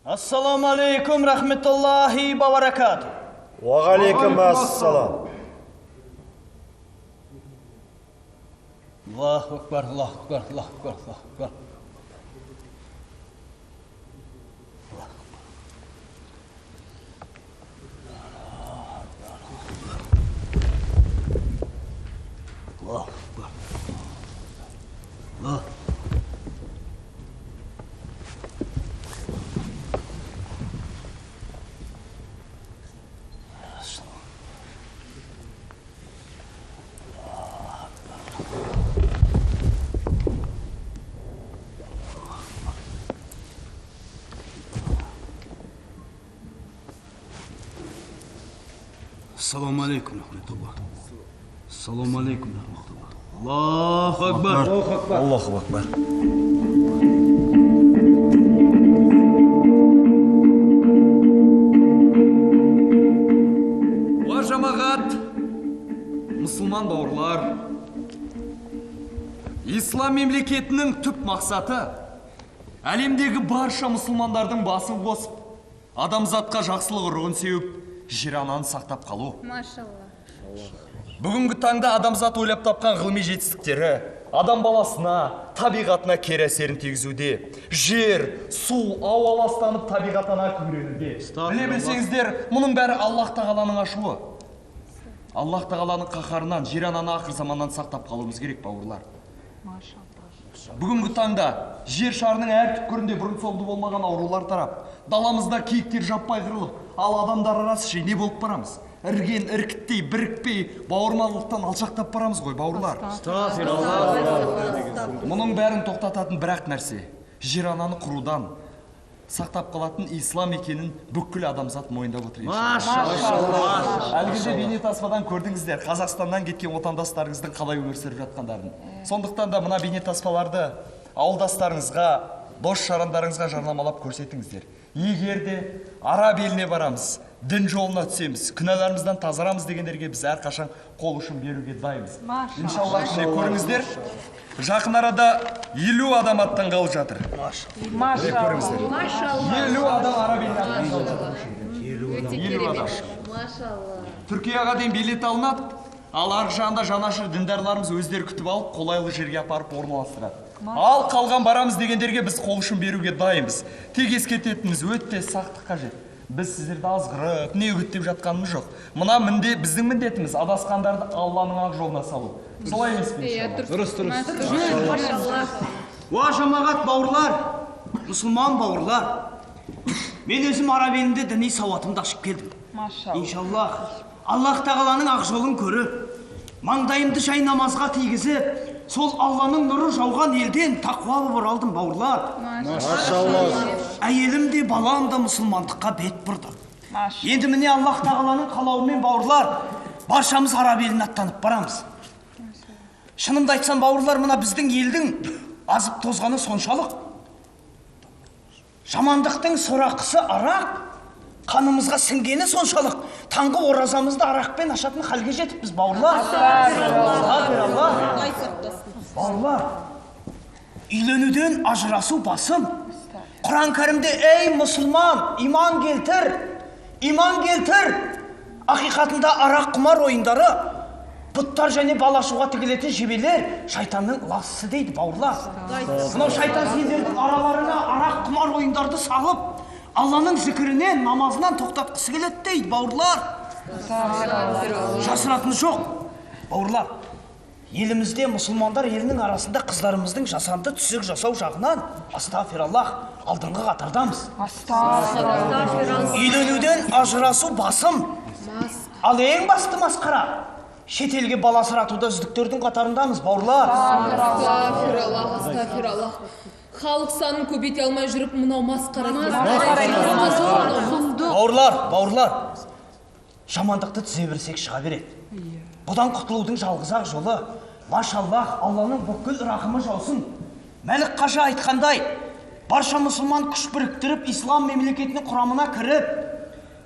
Ассаламу алейкум рахметуллахи ва баракату. Уағалейкум ассалам. Аллаху акбар, Аллаху акбар, Аллаху акбар, Аллаху акбар. Аллаху акбар. Аллах. Ассаламу алейкум рахметуллах. Ассаламу алейкум рахметуллах. Аллаху акбар. Аллаху акбар. Уа жамағат, мұсылман бауырлар, ислам мемлекетінің түп мақсаты әлемдегі барша мұсылмандардың басын қосып, адамзатқа жақсылық ұрығын сеуіп, жер ананы сақтап қалу. Машалла. Бүгінгі таңда адамзат ойлап тапқан ғылыми жетістіктері адам баласына, табиғатына кері әсерін тигізуде. Жер, су, ауа ластанып табиғат ана күңіренуде. Біле білсеңіздер, мұның бәрі Аллах тағаланың ашуы. Аллах тағаланың қаһарынан, жер ананы ақыр заманнан сақтап қалуымыз керек, бауырлар. Бүгінгі таңда жер шарының әр түкпірінде бұрын соңды болмаған аурулар тарап, даламызда киіктер жаппай қырылып, ал адамдар арасы ше не болып барамыз? Ірген іркіттей, бірікпей, бауырмалдықтан алшақтап барамыз ғой, бауырлар. Мұның бәрін тоқтататын бір-ақ нәрсе, жер ананы құрудан сақтап қалатын ислам екенін бүкіл адамзат мойындап отыр. Әлгінде бейнетаспадан көрдіңіздер, Қазақстаннан кеткен отандастарыңыздың қалай өмір сүріп жатқандарын. Сондықтан да мына бейнетаспаларды ауылдастарыңызға, дос жарандарыңызға жарнамалап көрсетіңіздер. Егер де араб еліне барамыз, дін жолына түсеміз, күнәларымыздан тазарамыз дегендерге біз әрқашан қол ұшын беруге дайынбыз. Иншалла, міне көріңіздер, жақын арада 50 адам аттанғалы жатыр. Міне көріңіздер. 50 адам араб еліне аттанғалы жатыр. Өте 50 адам. керемет. Машалла. Түркияға дейін билет алынады, ал арғы жағында жанашыр діндарларымыз өздері күтіп алып, қолайлы жерге апарып орналастырады. Ал қалған барамыз дегендерге біз қол ұшын беруге дайынбыз. Тек ескертетініміз, өте сақтық қажет. Біз сіздерді азғырып, не үгіттеп жатқанымыз жоқ. Мына мінде, біздің міндетіміз адасқандарды Алланың ақ жолына салу. Солай емес пе, Иә, иншалла? дұрыс. Дұрыс, Машалла. Уа жамағат бауырлар, мұсылман бауырлар. Мен өзім араб елінде діни сауатымды ашып келдім. Иншаллах, Аллах тағаланың ақ жолын көріп, маңдайымды жай намазға тигізіп, сол Алланың нұры жауған елден тақуа болып оралдым, бауырлар. Әйелім де, балам да мұсылмандыққа бет бұрды. Енді міне Аллах тағаланың қалауымен, бауырлар, баршамыз араб еліне аттанып барамыз. Шынымды айтсам, бауырлар, мына біздің елдің азып тозғаны соншалық. Жамандықтың сорақысы арақ, қанымызға сіңгені соншалық. Таңғы оразамызды арақпен ашатын халге жетіппіз, бауырлар. Астағфираллах. Бауырлар, үйленуден ажырасу басым. Құран кәрімде, ей мұсылман, иман келтір, иман келтір. Ақиқатында арақ құмар ойындары, бұттар және бал ашуға тігілетін жебелер шайтанның ласысы дейді, бауырлар. Мынау шайтан сендердің араларына арақ құмар ойындарды салып, Алланың зікірінен, намазынан тоқтатқысы келеді дейді, бауырлар. Жасыратыны жоқ, бауырлар. Елімізде мұсылмандар елінің арасында қыздарымыздың жасанды түсік жасау жағынан, астағфираллах, алдыңғы қатардамыз. Үйленуден ажырасу басым. Ал ең басты масқара, шетелге бала сұратуда үздіктердің қатарындамыз, бауырлар. Астағфираллах, астағфираллах. Халық санын көбейте алмай жүріп, мынау масқара. Бауырлар, бауырлар, жамандықты түзе берсек шыға береді. Бұдан құтылудың жалғыз ақ жолы, машаллах, Алланың бүкіл рахымы жаусын. Мәлік Қажы айтқандай, барша мұсылман күш біріктіріп, ислам мемлекетінің құрамына кіріп,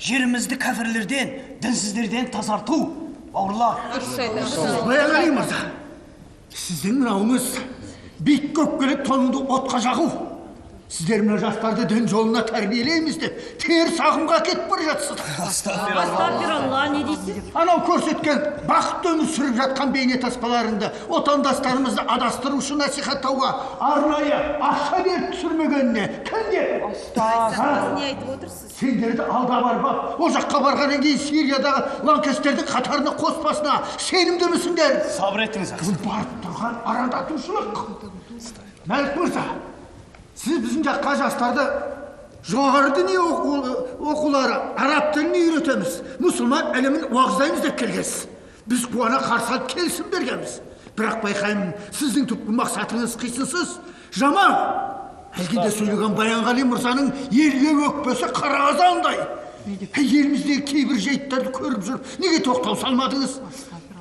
жерімізді кәфірлерден, дінсіздерден тазарту, бауырлар. Баяғали мырза, сіздің мынауыңыз бит көпкелеп тоныңды отқа жағу. Сіздер мына жастарды дін жолына тәрбиелейміз деп теріс ағымға кетіп бара жатсыздар. Астағфиралла, не дейсіз? Анау көрсеткен бақытты өмір сүріп жатқан бейнетаспаларыңды отандастарымызды адастырушы насихаттауға арнайы ақша беріп түсірмегеніне кім кепіл? Не айтып отырсыз? Сендерді алдап арбап, ол жаққа барғаннан кейін Сириядағы лаңкестердің қатарына қоспасына сенімдімісіңдер? Сабыр етіңіз, ақсақал. Бұл барып тұрған арандатушылық. Мәлік мырза, сіз біздің жаққа жастарды жоғары діни оқулары, араб тілін үйретеміз, мұсылман ілімін уағыздаймыз деп келгенсіз. Біз қуана қарсы алып келісім бергенбіз. Бірақ байқаймын, сіздің түпкі мақсатыңыз қисынсыз, жаман. Әлгінде сөйлеген Баянғали мырзаның елге өкпесі қара қазандай. Еліміздегі кейбір жайттарды көріп жүріп, неге тоқтау салмадыңыз?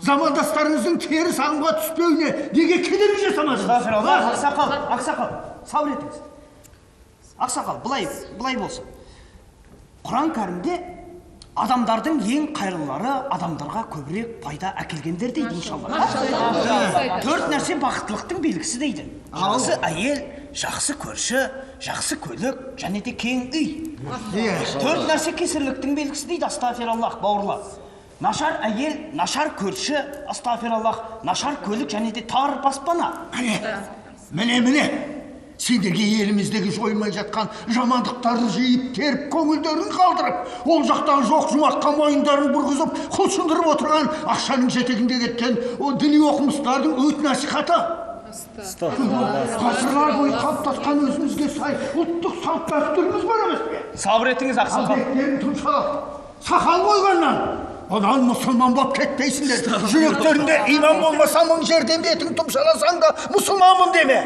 Замандастарыңыздың теріс ағымға түспеуіне неге кедергі жасамадыңыз? Астағфиралла, ақсақал, ақсақал, сабыр етіңіз. Ақсақал, былай, былай болсын. Құран кәрімде адамдардың ең қайырлылары адамдарға көбірек пайда әкелгендер дейді, иншалла. Төрт нәрсе бақыттылықтың белгісі дейді. Жақсы әйел, жақсы көрші, жақсы көлік және де кең үй. Төрт нәрсе кесірліктің белгісі дейді, астағфираллах, бауырлар. Нашар әйел, нашар көрші, астағфираллах, нашар көлік және де тар баспана. Міне, міне, міне. Сендерге еліміздегі жойылмай жатқан жамандықтарды жиып теріп көңілдерін қалдырып, ол жақтағы жоқ жұмаққа мойындарын бұрғызып, құлшындырып отырған ақшаның жетегінде кеткен о діни оқымыстылардың үгіт насихаты. Ғасырлар бойы қалыптасқан өзімізге сай ұлттық салт дәстүріміз бар емес пе? Сабыр етіңіз, ақсақал. Беттерін тұмшалап, сақал қойғаннан одан мұсылман болып кетпейсіңдер. Жүректерінде иман болмаса, мың жерден бетің тұмшаласаң да мұсылманмын деме.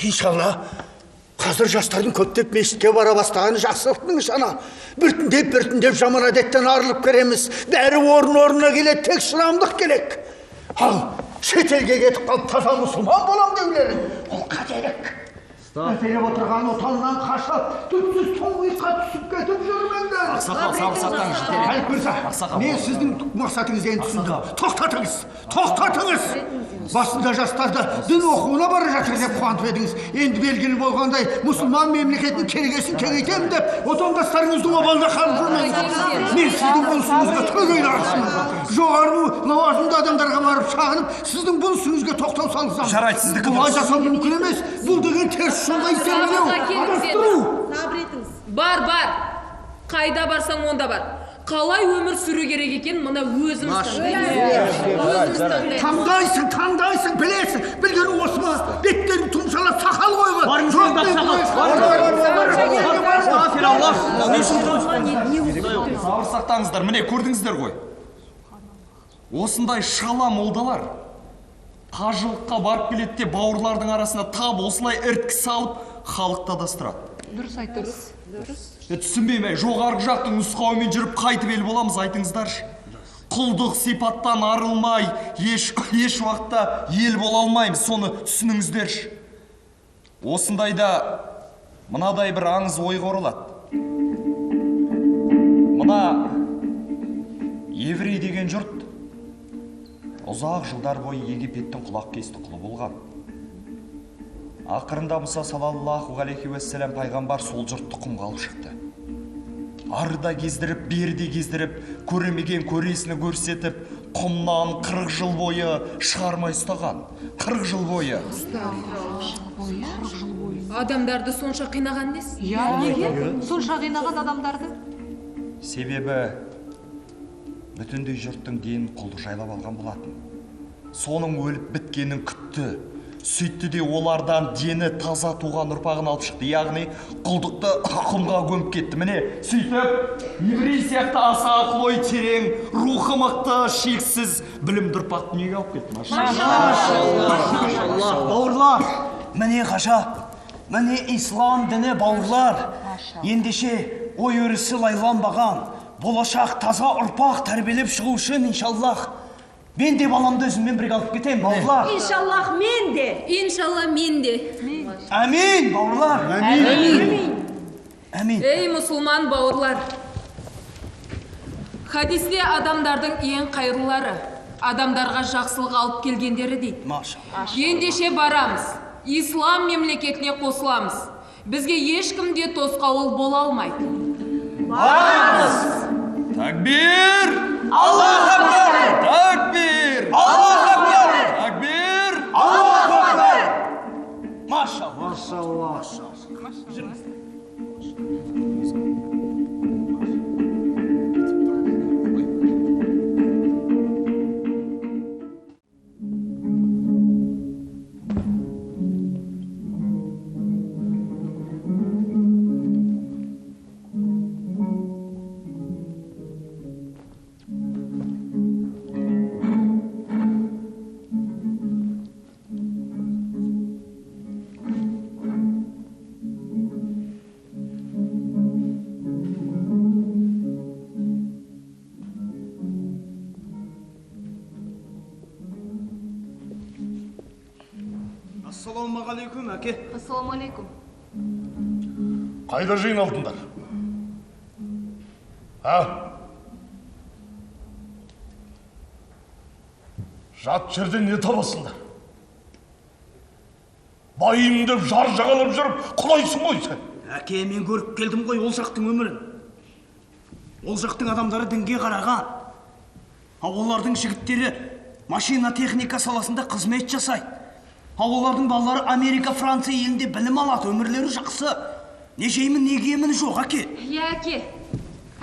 Иншалла, қазір жастардың көптеп мешітке бара бастағаны жақсылықтың нышаны. Біртіндеп біртіндеп жаман әдеттен арылып келеміз. Бәрі орын орнына келеді, тек шыдамдық керек. Ал шетелге кетіп қалып таза мұсылман болам деулерің, ол қателік. Мәселеп отырған отанынан қашып, түпсіз тұңғиыққа түсіп кетіп жүрмеңдер. Ақсақал, сабыр сақтаңыз, жетер. Мәлік мырза, Ақсақал. мен сіздің мақсатыңызды енді түсіндім. Тоқтатыңыз, тоқтатыңыз. Басында жастарды дін оқуына бара жатыр деп қуантып едіңіз. Енді белгілі болғандай, мұсылман мемлекетінің керегесін кеңейтемін деп отандастарыңыздың обалына қалып жүрмеңіз. Мен сіздің бұл ісіңізге түбегейлі қарсымын. Жоғары лауазымды адамдарға барып шағынып, сіздің бұл ісіңізге тоқтау салғызамын. Жарайды, сіздікі Бұлай дұрыс. жасау мүмкін емес. Бұл деген теріс жолға итермелеу, Сабырға келіңіз енді. адастыру. Сабыр етіңіз. Бар, бар. Қайда барсаң онда бар. Қалай өмір сүру керек екен, мына өзіміз таңдаймыз. Өзіміз таңдаймыз. Таңдайсың, таңдайсың, білесің. Білгені осы ма? Беттерін тұмшалап сақал қойған. Барыңыз, Жоқ, енді, мен ақсақал. бұлай- Астағфираллах. Не үшін Сабыр сақтаңыздар, міне көрдіңіздер ғой. Осындай шала молдалар қажылыққа барып келеді де бауырлардың арасына тап осылай іріткі салып халықты адастырады. Дұрыс айтасыз. Түсінбеймін, жоғарғы жақтың нұсқауымен жүріп қайтып ел боламыз, айтыңыздаршы. Құлдық сипаттан арылмай, еш уақытта ел бола алмаймыз, соны түсініңіздерші. Осындайда мынадай бір аңыз ойға оралады. Мына еврей деген жұрт ұзақ жылдар бойы Египеттің құлақ кесті құлы болған. Ақырында Мұса салаллаху алейхи уассалам пайғамбар сол жұртты құмға алып шықты. Арыда кездіріп, берде кездіріп, көрмеген көресіні көрсетіп, құмнан 40 жыл бойы шығармай ұстаған. 40 жыл бойы. Адамдарды сонша қинаған несі? Иә, неге? Сонша қинаған адамдарды? Себебі бүтіндей жұрттың денін құлдық жайлап алған болатын. Соның өліп біткенін күтті. Сөйтті де олардан дені таза туған ұрпағын алып шықты. Яғни құлдықты құмға көміп кетті. Міне, сөйтіп еврей сияқты аса ақыл ой терең, рухы мықты, шексіз білімді ұрпақ дүниеге алып кетті. Бауырлар, міне ғажап, міне ислам діні, бауырлар. Ендеше ой өрісі лайланбаған, болашақ таза ұрпақ тәрбиелеп шығу үшін, иншаллах, мен де баламды өзіммен бірге алып кетемін, бауырлар. Иншаллах, мен де. Иншалла, мен де. Әмин, бауырлар. Әмин. Әмин. Ей, мұсылман бауырлар. Хадисте адамдардың ең қайырлылары, адамдарға жақсылық алып келгендері дейді. Машалла. Ендеше барамыз, ислам мемлекетіне қосыламыз. Бізге ешкім де тосқауыл бола алмайды. Бармыз! Такбир! Аллаху акбар! Такбир! Аллаху акбар! Такбир! Аллаху акбар! Машалла! Машалла. Жүріңіздер. Ассалаумағалейкум, әке. Ассалаумағалейкум. Қайда жиналдыңдар? А? Жат жерден не табасыңдар? Байым деп жар жағалап жүріп, құлайсың ғой сен. Әке, мен көріп келдім ғой ол жақтың өмірін. Ол жақтың адамдары дінге қараған. Ал олардың жігіттері машина техника саласында қызмет жасайды. Ал олардың балалары Америка, Франция елінде білім алады, өмірлері жақсы. Не жеймін, не киемін жоқ, әке. Иә, әке.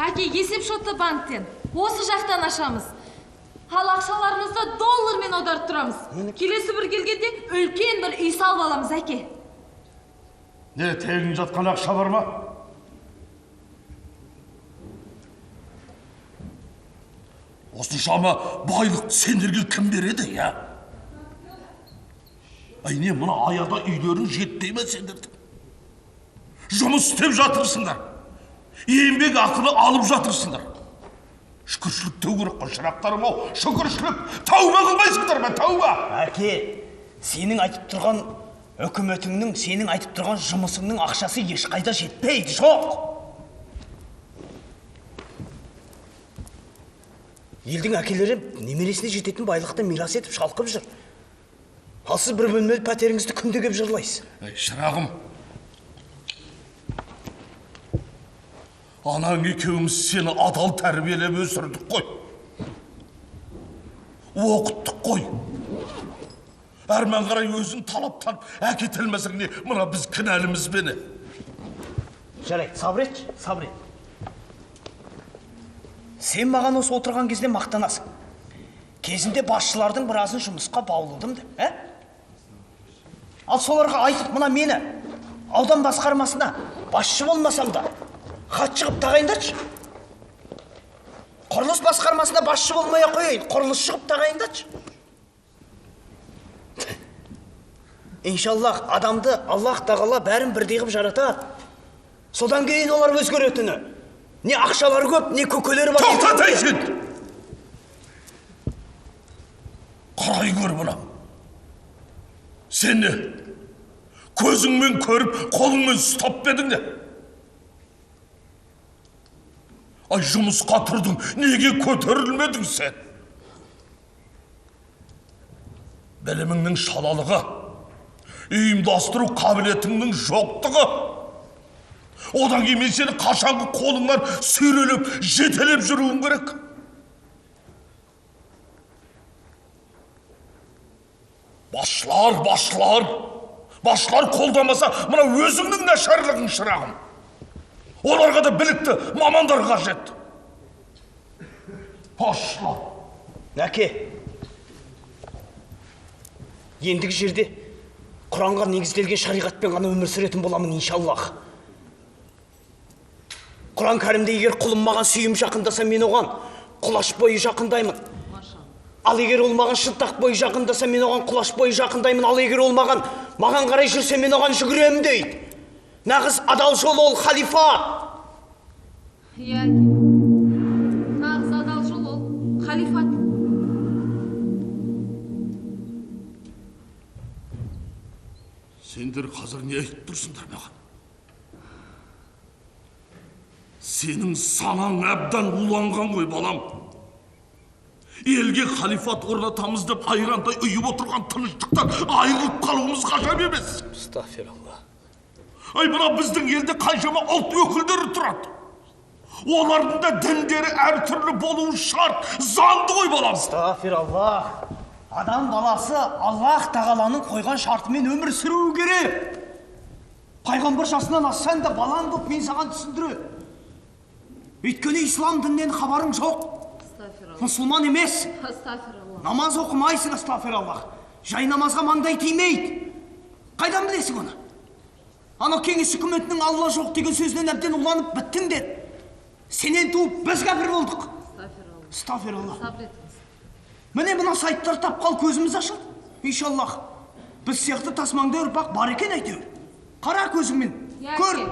Әке, есеп шотты банктен. Осы жақтан ашамыз. Ал ақшаларымызды доллармен аударып тұрамыз. Келесі бір келгенде үлкен бір үй салып аламыз, әке. Не, тегін жатқан ақша бар ма? Осыншама байлық сендерге кім береді, я? Ай, не, мына аяда үйлерің жетпей ме сендердің? Жұмыс істеп жатырсыңдар. Еңбек ақыны алып жатырсыңдар. Шүкіршілік деу керек қой, шырақтарым ау, шүкіршілік. Тәуба қылмайсыңдар ма, тәуба? Әке, сенің айтып тұрған үкіметіңнің, сенің айтып тұрған жұмысыңның ақшасы ешқайда жетпейді, жоқ. Елдің әкелері немересіне жететін байлықты мирас етіп шалқып жүр. Ал сіз бір бөлмелі пәтеріңізді күнде кеп жырлайсыз. Ей, шырағым, анаң екеуміз сені адал тәрбиелеп өсірдік қой. Оқыттық қой. Әрмен қарай өзің талаптанып әкете алмасаң не, мына біз кінәліміз бе не? Жарайды, сабыр етші, сабыр ет. Сен маған осы отырған кезде мақтанасың. Кезінде басшылардың біразын жұмысқа бауладым деп, ә? Ал соларға айтып, мына мені аудан басқармасына басшы болмасам да хатшы қылып тағайындатшы. Құрылыс басқармасына басшы болмай ақ қояйын, құрылысшы қылып тағайындатшы. Иншаллах, адамды Аллах тағала бәрін бірдей қылып жаратады. Содан кейін олар өзгеретіні. Не ақшалары көп, не көкелері бар. Тоқтат ей сен! Қарай көр бұны. Сен не? Көзіңмен көріп, қолыңмен ұстап па едің де? Ай, жұмысқа тұрдың, неге көтерілмедің сен? Біліміңнің шалалығы, ұйымдастыру қабілетіңнің жоқтығы. Одан кейін мен сені қашанғы қолыңнан сүйрелеп, жетелеп жүруім керек. Басшылар, басшылар, басшылар қолдамаса, мына өзіңнің нашарлығың шырағым. Оларға да білікті мамандар қажет. Басшылар. Әке, ендігі жерде Құранға негізделген шариғатпен ғана өмір сүретін боламын, иншаллах. Құран кәрімде егер құлым маған сүйім жақындаса, мен оған құлаш бойы жақындаймын. Ал егер ол маған шынтақ бойы жақындаса, мен оған құлаш бойы жақындаймын. Ал егер ол маған қарай жүрсе, мен оған жүгіремін дейді. Нағыз адал жол ол халифат. Иә, нағыз адал жол ол халифат. Сендер қазір не айтып тұрсыңдар маған? Сенің санаң әбден уланған ғой, балам. Елге халифат орнатамыз деп айрандай ұйып отырған тыныштықтан айырылып қалуымыз ғажап емес. Астағфиралла. Ай, мына біздің елде қаншама ұлт өкілдері тұрады. Олардың да діндері әртүрлі болуы шарт, заңды ғой, балам. Астағфираллах. Адам баласы Аллах тағаланың қойған шартымен өмір сүруі керек. Пайғамбар жасынан ассаң да, балаң болып мен саған түсіндірем. Өйткені ислам дінінен хабарың жоқ. Мұсылман емес. Астағфиралла. Намаз оқымайсың, астағфираллах. Жай намазға маңдай тимейді. Қайдан білесің оны? Анау кеңес үкіметінің Алла жоқ деген сөзінен әбден уланып біттіңдер. Сенен туып біз кәпір болдық. Астағфиралла. Сабыр етіңіз. Міне, мына сайттар тапқалы көзіміз ашылды. Иншаллах. Біз сияқты тасмаңдай ұрпақ бар екен әйтеуір. Қара көзіңмен. Иә, Көр.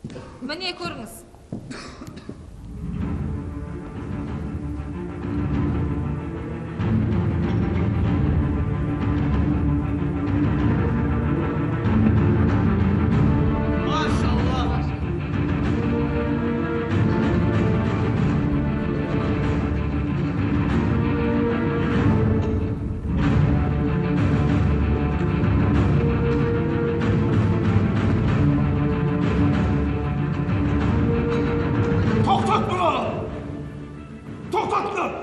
Әке. Міне, көріңіз. Машаллах. Тоқтат мынаны! Тоқтат мынаны!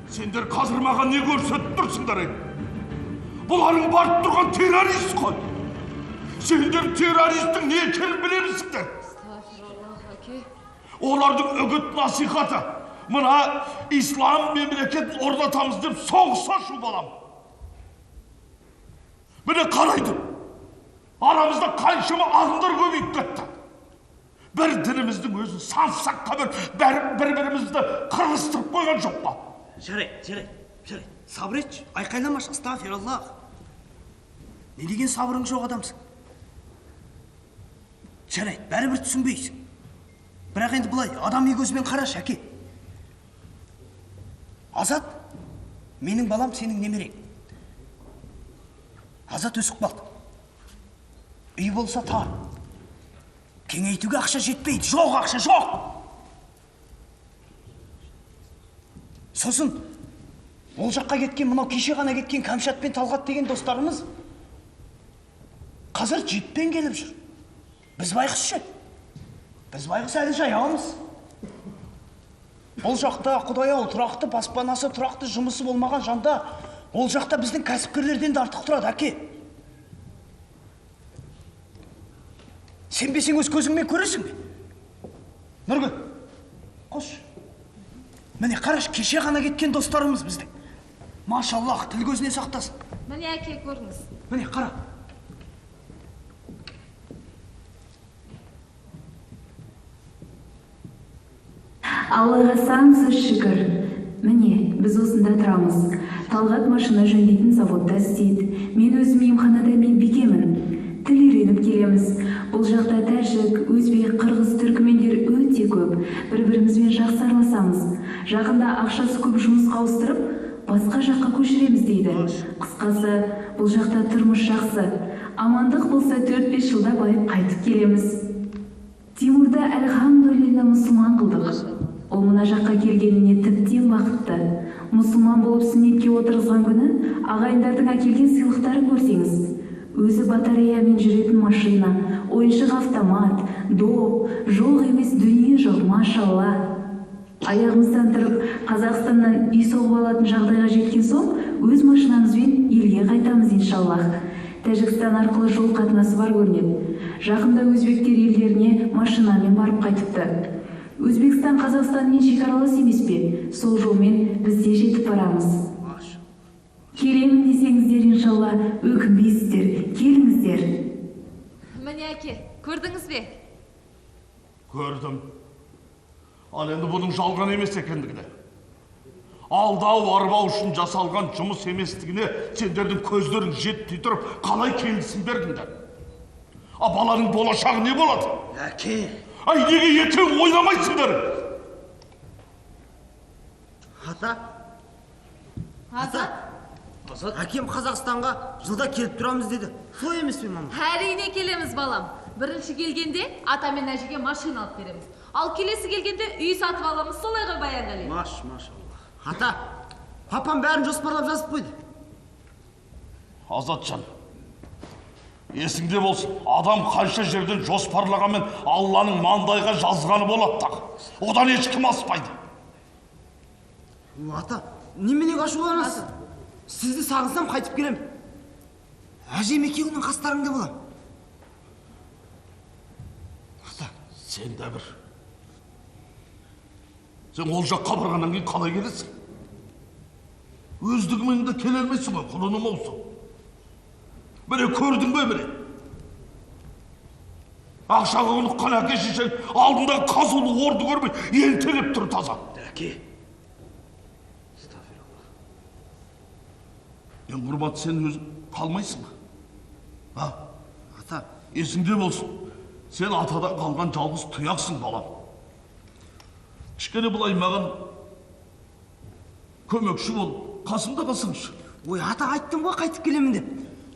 Сендер қазір маған не көрсетіп тұрсыңдар, ей? Бұларың барып тұрған террорист қой. Сендер террористтің не екенін білемісіңдер? Астағфираллах, әке. Олардың үгіт насихаты мына ислам мемлекетін орнатамыз деп соғыс ашу, балам. Міне, қарайды. Арамызда қаншама ағымдар көбейіп кетті. Бір дініміздің өзін сан саққа бөліп, бәрі бір бірімізді қырғыстырып қойған жоқ па? Жарайды, жарайды, жарайды. Сабыр етші, айқайламашы, астағфираллах. Не деген сабырың жоқ адамсың. Жарайды, бәрібір түсінбейсің. Бірақ енді былай, адами көзбен қарашы, әке. Азат, менің балам, сенің немерең. Азат өсіп қалды. Үй болса тар. Кеңейтуге ақша жетпейді. Жоқ, ақша жоқ. Сосын ол жаққа кеткен, мынау кеше ғана кеткен Кәмшат пен Талғат деген достарымыз қазір джиппен келіп жүр. Біз байғұс ше? Біз байғұс әлі жаяумыз. Ол жақта, құдай ау, тұрақты баспанасы, тұрақты жұмысы болмаған жандар ол жақта біздің кәсіпкерлерден де артық тұрады, әке. Сенбесең, өз көзіңмен көресің бе? Нұргүл, қош. Міне, қарашы, кеше ғана кеткен достарымыз біздің. Машаллах, тіл көзінен сақтасын. Міне, әке, көріңіз. Міне, қара. Аллаға сансыз шүкір. Міне, біз осында тұрамыз. Талғат машина жөндейтін заводта істейді. Мен өзім емханада медбикемін. Тіл үйреніп келеміз. Бұл жақта тәжік, өзбек, қырғыз, түркімендер өте көп. Бір бірімізбен жақсы араласамыз. Жақында ақшасы көп жұмысқа ауыстырып, басқа жаққа көшіреміз дейді. Қысқасы, бұл жақта тұрмыс жақсы. Амандық болса, 4-5 жылда байып қайтып келеміз. Тимурды, әлхамдулилля, мұсылман қылдық. Ол мына жаққа келгеніне тіптен бақытты. Мұсылман болып сүннетке отырғызған күні ағайындардың әкелген сыйлықтарын көрсеңіз. Өзі батареямен жүретін машина, ойыншық автомат, доп, жоқ емес дүние жоқ, машалла. Аяғымыздан тұрып, Қазақстаннан үй соғып алатын жағдайға жеткен соң, өз машинамызбен елге қайтамыз, иншаллах. Тәжікстан арқылы жол қатынасы бар көрінеді. Жақында өзбектер елдеріне машинамен барып қайтыпты. Өзбекстан Қазақстанмен шекаралас емес пе? Сол жолмен біз де жетіп барамыз. Келемін десеңіздер, иншалла, өкінбейсіздер. Келіңіздер. Міне, әке, көрдіңіз бе? Көрдім. Ал енді бұның жалған емес екендігіне, алдау арбау үшін жасалған жұмыс еместігіне сендердің көздерің жетпей тұрып, қалай келісім бердіңдер? А баланың болашағы не болады? Әке. Ай, неге ертең ойламайсыңдар? Ата. Азат. Азат. Әкем Қазақстанға жылда келіп тұрамыз деді. Солай емес пе, мама? Әрине келеміз, балам. Бірінші келгенде ата мен әжеге машина алып береміз. Ал келесі келгенде үй сатып аламыз. Солай ғой, Баянғали? Машаллах. Ата, папам бәрін жоспарлап жазып қойды. Азатжан, Есіңде болсын, адам қанша жерден жоспарлағанмен Алланың маңдайға жазғаны болады тағы. Одан ешкім аспайды. Ата, неменеге ашуланасыз? Сізді сағынсам қайтып келем. Әжем екеуіңнің қастарыңда болам. Ата, сен де бір. Сен ол жаққа барғаннан кейін қалай келесің? Өздігімен де келе алмайсың ғой, құлыным болсын. Міне көрдің бе, міне? Ақшаға ұныққан әке шешең алдындағы қазулы орды көрмей ентелеп тұр таза. Әке. Ең Құрбат, сен өзің қалмайсың ба? А? Ата. Есіңде болсын. Сен атадан қалған жалғыз тұяқсың, балам. Кішкене былай маған көмекші бол, қасымда қалсаңшы. Ой, ата, айттым ғой қайтып келемін деп.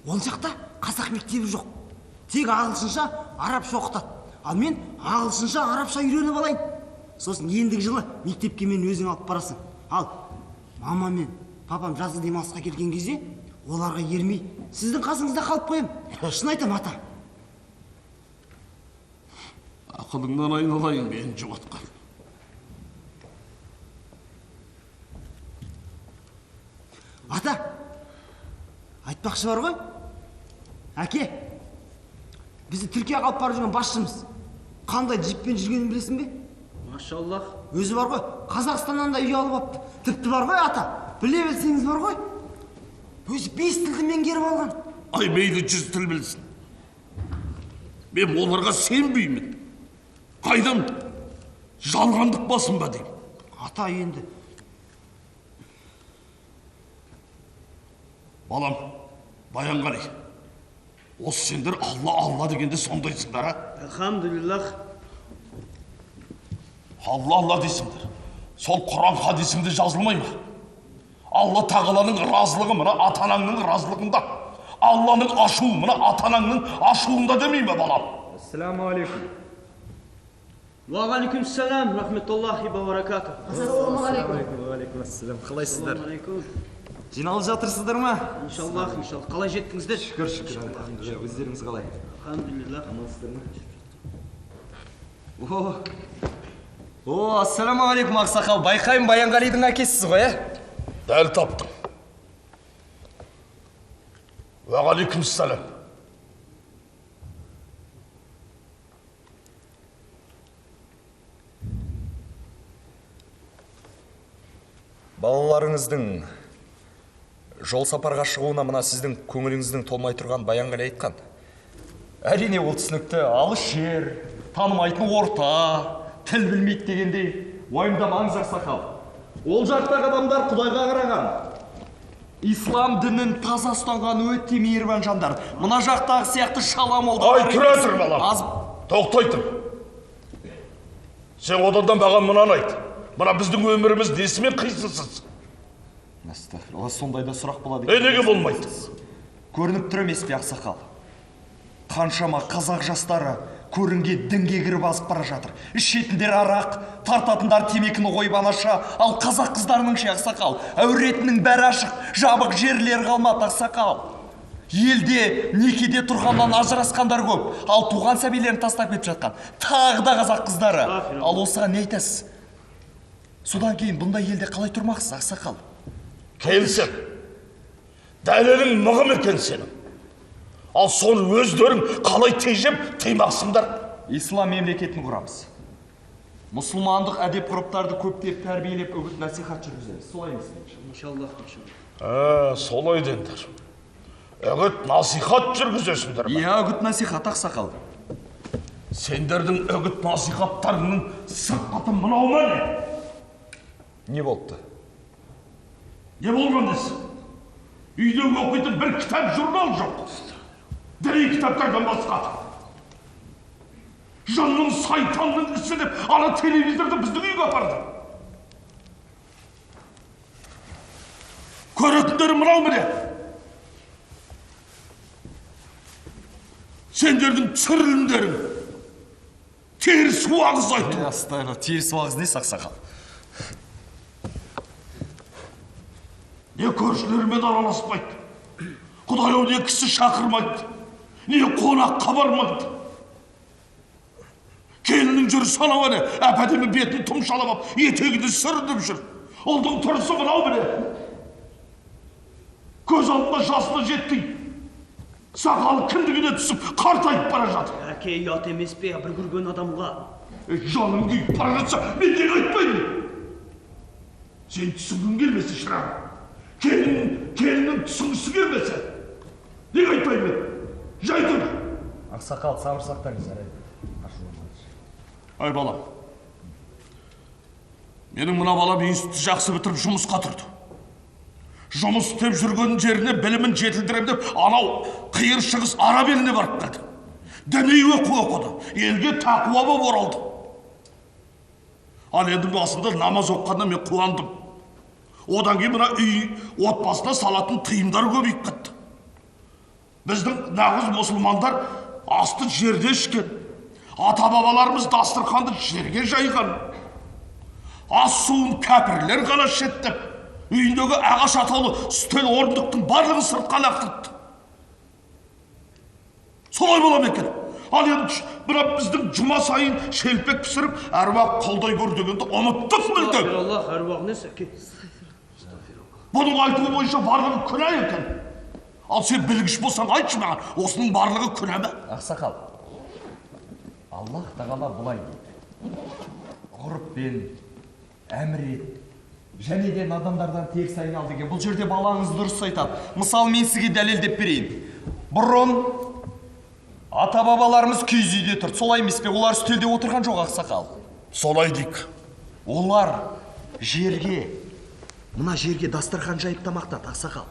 Ол жақта қазақ мектебі жоқ. Тек ағылшынша, арабша оқытады. Ал мен ағылшынша, арабша үйреніп алайын. Сосын ендігі жылы мектепке мен өзің алып барасың. Ал мама мен папам жазғы демалысқа келген кезде оларға ермей сіздің қасыңызда қалып қоям. Шын айтам, ата. Ақылыңнан айналайын мен жұбатқан. Ата, айтпақшы бар ғой. Әке, бізді Түркияға алып барып жүрген басшымыз қандай джиппен жүргенін білесің бе? Машаллах. Өзі бар ғой, Қазақстаннан да үй алып алыпты. Тіпті бар ғой, ата, біле білсеңіз бар ғой, өзі 5 тілді меңгеріп алған. Ай, мейлі 100 тіл білсін. Мен оларға сенбеймін. Қайдам жалғандық басын ба деймін. Ата, енді. Балам, Баянғали, осы сендер Алла, Алла дегенде сондайсыңдар, а? Алхамдулиллах. Алла, Алла дейсіңдер. Сол Құран хадисіңде жазылмай ма? Алла тағаланың разылығы мына ата-анаңның разылығында. Алланың ашуы мына ата-анаңның ашуында демей ме, балам? Ассаламу алейкум. Уағалейкум салам, рахметуллахи ва баракатух. Ассалаумағалейкум. Уағалейкум ассалам. Қалайсыздар? Жиналып жатырсыздар ма? Иншаллах, иншаллах. Қалай жеттіңіздер? Шүкір, шүкір. Алхамдулилlah. Өздеріңіз қалай? Алхамдулилlah. Амансыздар ма? О, о, ассалаумағалейкум, ақсақал. Байқаймын, Баянғалидың әкесісіз ғой, ә? Дәл таптың. Уағалейкум салам. Балаларыңыздың жол сапарға шығуына мына сіздің көңіліңіздің толмай тұрған Баянғали айтқан. Әрине, ол түсінікті. Алыс жер, танымайтын орта, тіл білмейді дегендей уайымдамаңыз, ақсақал. Ол жақтағы адамдар Құдайға қараған. Ислам дінін таза ұстанған өте мейірбан жандар. Мына жақтағы сияқты шала молдалар. Ай, тұра тұр, балам. Тоқтай тұр. Сен одан да маған мынаны айт. Мына біздің өміріміз несімен қисынсыз? Астағфирулла, сондай да сұрақ болады екен. Неге болмайды? Көрініп тұр емес пе, ақсақал? Қаншама қазақ жастары көрінге дінге кіріп азып бара жатыр. Ішетіндер арақ, тартатындар темекіні қойып анаша, ал қазақ қыздарының ше, ақсақал, әуретінің бәрі ашық, жабық жерлер қалмады, ақсақал. Елде некеде тұрғаннан ажырасқандар көп, ал туған сәбилерін тастап кетіп жатқан тағы да қазақ қыздары. Ал осыған не айтасыз? Содан кейін бұндай елде қалай тұрмақсыз, ақсақал? Келісем. Дәлелің мығым екен сенің. Ал соны өздерің қалай тежеп тыймақсыңдар? Ислам мемлекетін құрамыз. Мұсылмандық әдеп ғұрыптарды көптеп тәрбиелеп үгіт насихат жүргіземіз. Солай емес пе? Иншаллах, иншаллах. Солай деңдер. Үгіт насихат жүргізесіңдер ме? Иә, үгіт насихат, ақсақал. Сендердің үгіт насихаттарыңның сыртқаты мынау ма не? Не болыпты? Не болған десің? Үйде оқитын бір кітап, журнал жоқ. Діни кітаптардан басқа. Жынның, сайтанның ісі деп ана телевизорды біздің үйге апарды. Көретіндері мынау міне. Сендердің түсірілімдерің. Теріс уағыз айту. Астағфирулла, теріс уағыз несі, ақсақал? Не көршілерімен араласпайды. Құдай-ау, не кісі шақырмайды. Не қонаққа бармайды. Келіннің жүрісі анау әне, әп-әдемі бетін тұмшалап алып, етегінде сүрініп жүр. Ұлдың тұрысы мынау міне. Көз алдында жасына жетпей, сақалы кіндігіне түсіп, қартайып бара жатыр. Әке, ұят емес пе бір көрген адамға? Жаным күйіп бара жатса, мен неге айтпаймын? Сен түсінгің келмесе, шырағым. Келіннің түсінгісі келмесе, неге айтпаймын мен? Жай тұр. Ақсақал, сабыр сақтаңыз, жарайды. Ай балам, менің мына балам институтты жақсы бітіріп жұмысқа тұрды. Жұмыс істеп жүрген жеріне білімін жетілдірем деп анау қиыр шығыс араб еліне барып келді. Діни оқу оқыды, елге тақуа болып оралды. Ал енді басында намаз оқығанда мен қуандым. Одан кейін мына үй отбасына салатын тыйымдар көбейіп кетті. Біздің нағыз мұсылмандар асты жерде ішкен. Ата-бабаларымыз дастарханды жерге жайған. Ас суын кәпірлер ғана ішеді деп, үйіндегі ағаш атаулы үстел орындықтың барлығын сыртқа лақтырды. Солай бола ма екен? Ал енді мына біздің жұма сайын шелпек пісіріп, әруақ қолдай көр дегенді ұмыттық мүлдем. Аллах, әруақ несі, әке? Бұның айтуы бойынша барлығы күнә екен. Ал сен білгіш болсаң айтшы маған, осының барлығы күнә ме? Ақсақал, Аллах тағала былай дейді. Ғұрыппен әмір ет, және де надандардан теріс айнал деген. Бұл жерде балаңыз дұрыс айтады. Мысалы, мен сізге дәлелдеп берейін. Бұрын ата-бабаларымыз киіз үйде тұрды. Солай емес пе? Олар үстелде отырған жоқ, ақсақал. Солай дейік. Олар жерге, мына жерге дастархан жайып тамақтады, ақсақал.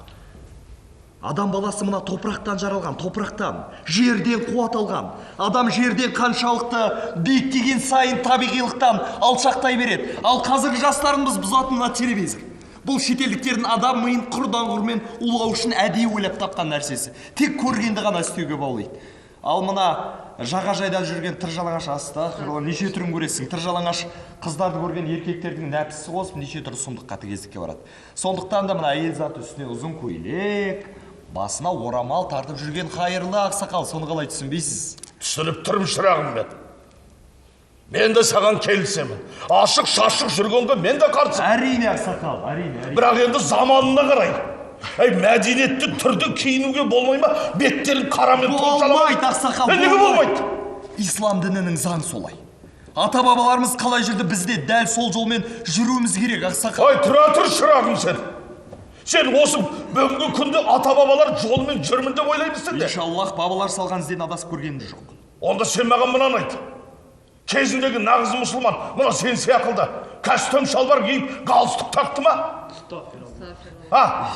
Адам баласы мына топырақтан жаралған, топырақтан, жерден қуат алған. Адам жерден қаншалықты биіктеген сайын табиғилықтан алшақтай береді. Ал қазіргі жастарымыз бұзатын мына телевизор. Бұл шетелдіктердің адам миын құрдан құрмен улау үшін әдейі ойлап тапқан нәрсесі. Тек көргенді ғана істеуге баулиды. Ал мына жағажайда жүрген тыр жалаңаш, астағфирулла, неше түрін көресің. Тыр жалаңаш қыздарды көрген еркектердің нәпсісі қосып неше түрлі сұмдық қатыгездікке барады. Сондықтан да мына әйел заты үстіне ұзын көйлек, басына орамал тартып жүрген қайырлы, ақсақал, соны қалай түсінбейсіз? Түсініп тұрмын, шырағым мен. Мен де саған келісемін. Ашық шашық жүргенге мен де қарсымын. Әрине, ақсақал, әрине, әрине. Бірақ енді заманына қарай. Әй, мәдениетті түрде киінуге болмай ма? Беттерін қарамен Болмайды, ақсақал. Неге болмайды? Ислам дінінің заңы солай. Ата-бабаларымыз қалай жүрді, біз де дәл сол жолмен жүруіміз керек, ақсақал. Ай, тұра тұр, шырағым сен. Сен осы бүгінгі күнде ата-бабалар жолымен жүрмін деп ойлаймысың де? Иншаллах, бабалар салған ізден адасып көргеніміз жоқ. Онда сен маған мынаны айт. Кезіндегі нағыз мұсылман, мына сен сияқылды, костюм шалбар киіп, галстук тақты ма? А?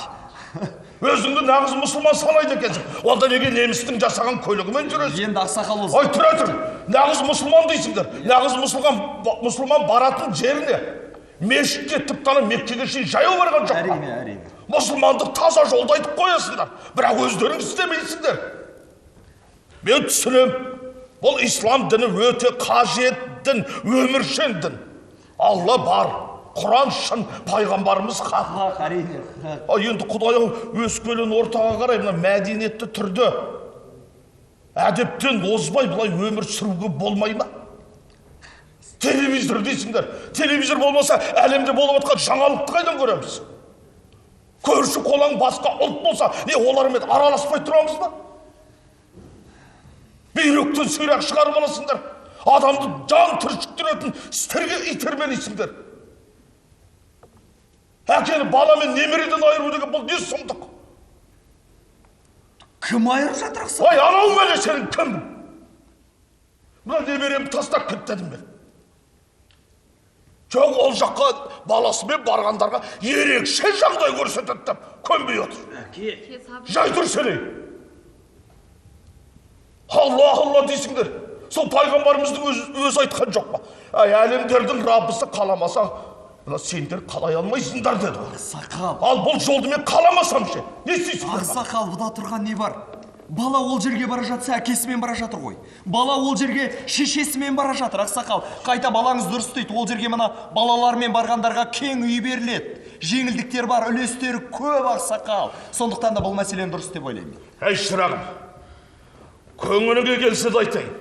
Өзіңді нағыз мұсылман санайды екенсің. Онда неге немістің жасаған көлігімен жүресің? Енді ақсақал осы. Ой, тұра тұр. Нағыз мұсылман дейсіңдер. Нағыз мұсылман баратын жеріне, мешітке, тіпті ана Меккеге шейін жаяу барған жоқ па? Әрине, әрине. Мұсылмандық таза жолды айтып қоясыңдар, бірақ өздерің істемейсіңдер. Мен түсінемін. Бұл ислам діні өте қажет дін, өміршең дін. Алла бар, Құран шын, пайғамбарымыз хақ. Хақ, әрине, хақ. Ал енді Құдай-ау, өскелең ортаға қарай мына мәдениетті түрде әдептен озбай былай өмір сүруге болмай ма? Телевизор дейсіңдер. Телевизор болмаса әлемде болып жатқан жаңалықты қайдан көреміз? Көрші қолаң басқа ұлт болса, не олармен араласпай тұрамыз ба? Бүйректен сирақ шығарып аласыңдар. Адамды жан түршіктіретін істерге итермелейсіңдер. Әкені бала мен немереден айыру деген бұл не сұмдық? Кім айырып жатыр, ақсақал? Ой, анау міне сенің кім? Мына немеремді тастап кет дедім мен. Жоқ, ол жаққа баласымен барғандарға ерекше жағдай көрсетеді деп көнбей отыр. Әке. Жай тұр сен. Алла, Алла дейсіңдер. Сол пайғамбарымыздың өзі айтқан жоқ па? Әй, әлемдердің Раббысы қаламаса, мына сендер қалай алмайсыңдар деді ғой. Ақсақал. Ал бұл жолды мен қаламасам ше, не істейсіңдер? Ақсақал, бұда тұрған не бар? Бала ол жерге бара жатса, әкесімен бара жатыр ғой. Бала ол жерге шешесімен бара жатыр, ақсақал. Қайта балаңыз дұрыс дейді, ол жерге мына балалармен барғандарға кең үй беріледі. Жеңілдіктер бар, үлестері көп, ақсақал. Сондықтан да бұл мәселені дұрыс деп ойлаймын. Әй, шырағым, Көңіліңе келсе де айтайын.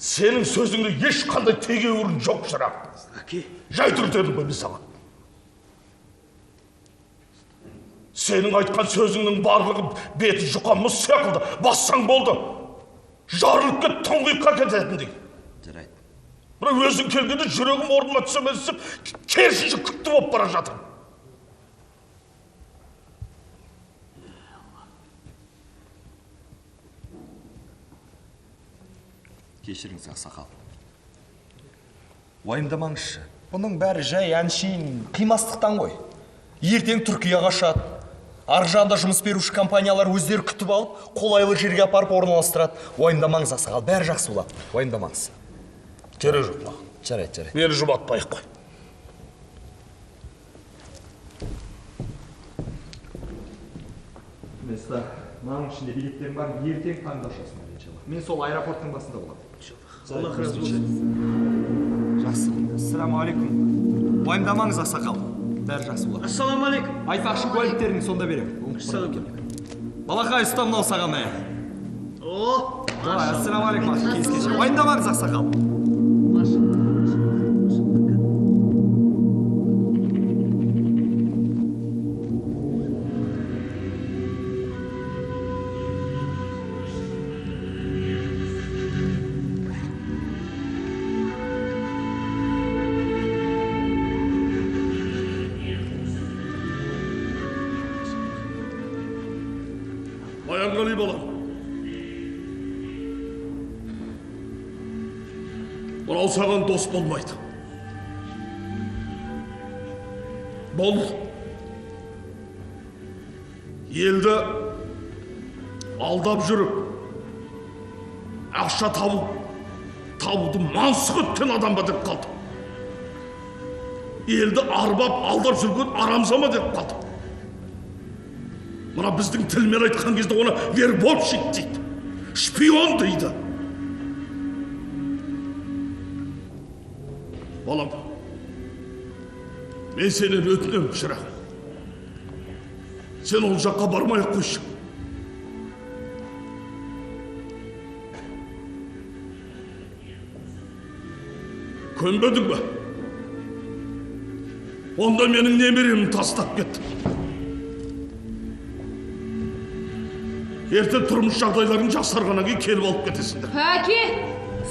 Сенің сөзіңде ешқандай тегеурін жоқ, шырақ. Әке. Жай тұр дедім ғой мен саған. Сенің айтқан сөзіңнің барлығы беті жұқа мұз секілді, бассаң болды. Жарылып кет, тұңғиыққа кететіндей. Жарайды. Бірақ өзің келгенде жүрегім орныма түсе түсіп, керісінше күпті болып бара жатыр. Кешіріңіз, ақсақал. Уайымдамаңызшы. Бұның бәрі жай әншейін қимастықтан ғой. Ертең Түркияға ұшады. Ар жағында жұмыс беруші компаниялар өздері күтіп алып, қолайлы жерге апарып орналастырады. Уайымдамаңыз, ақсақал, бәрі жақсы болады. Уайымдамаңыз. Керек жоқ маған. Жарайды, жарайды. Мені жұбатпай ақ қой. Места, мынаның ішінде билеттерім бар, ертең таңда ұшасың, иншалла. Мен сол аэропорттың басында боламын. Аллах разы болсын. Жақсы. Ассалаумағалейкум. Уайымдамаңыз, ақсақал. Бәрі жақсы болады. Ассалаумағалейкум. Айтпақшы, куәліктеріңді сонда беремін. Ассалаумағалейкум. Балақай, ұста мынау саған ә. О, Ассалаумағалейкум, кездескенше. Уайымдамаңыз, ақсақал. Баянғали балам. Мынау саған дос болмайды. Бұл елді алдап жүріп, ақша табуды мансұқ еткен адам ба деп қалды. Елді арбап алдап жүрген арамза ма деп қалды. Мына біздің тілмен айтқан кезде оны вербовщик дейді, шпион дейді. Балам, мен сенен өтінемін, шырағым. Сен ол жаққа бармай ақ қойшы. Көнбедің бе? Онда менің немеремді тастап кетті. Ертең тұрмыс жағдайларың жақсарғаннан кейін келіп алып кетесіңдер. Әке,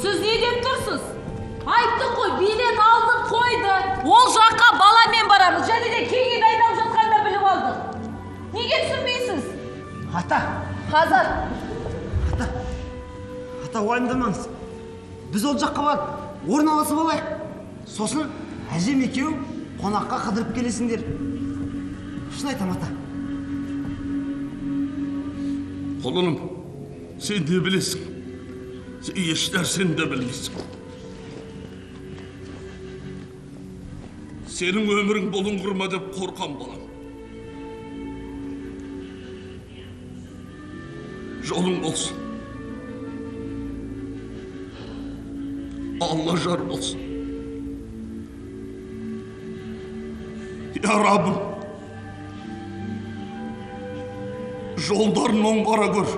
сіз не деп тұрсыз? Айттық қой, билет алдық қойды. Ол жаққа баламен барамыз. Және де кеңе дайындалып жатқанын да біліп алдық. Неге түсінбейсіз? Ата. Қазір. Ата. Ата, уайымдамаңыз. Біз ол жаққа барып орналасып алайық. Сосын әжем екеуің қонаққа қыдырып келесіңдер. Шын айтам, ата. Құлыным, сен не білесің? Сен еш нәрсені де білмейсің. Сенің өмірің бұлыңғыр ма деп қорқам, балам. Жолың болсын. Алла жар болсын. Я Раббым, жолдарын оңғара көр.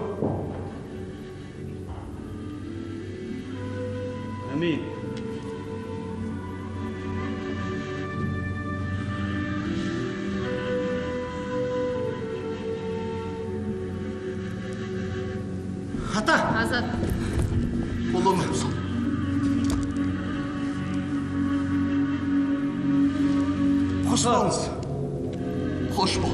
Әмин. Ата. Азат. Құлыным. Қош болыңыз. Қош бол.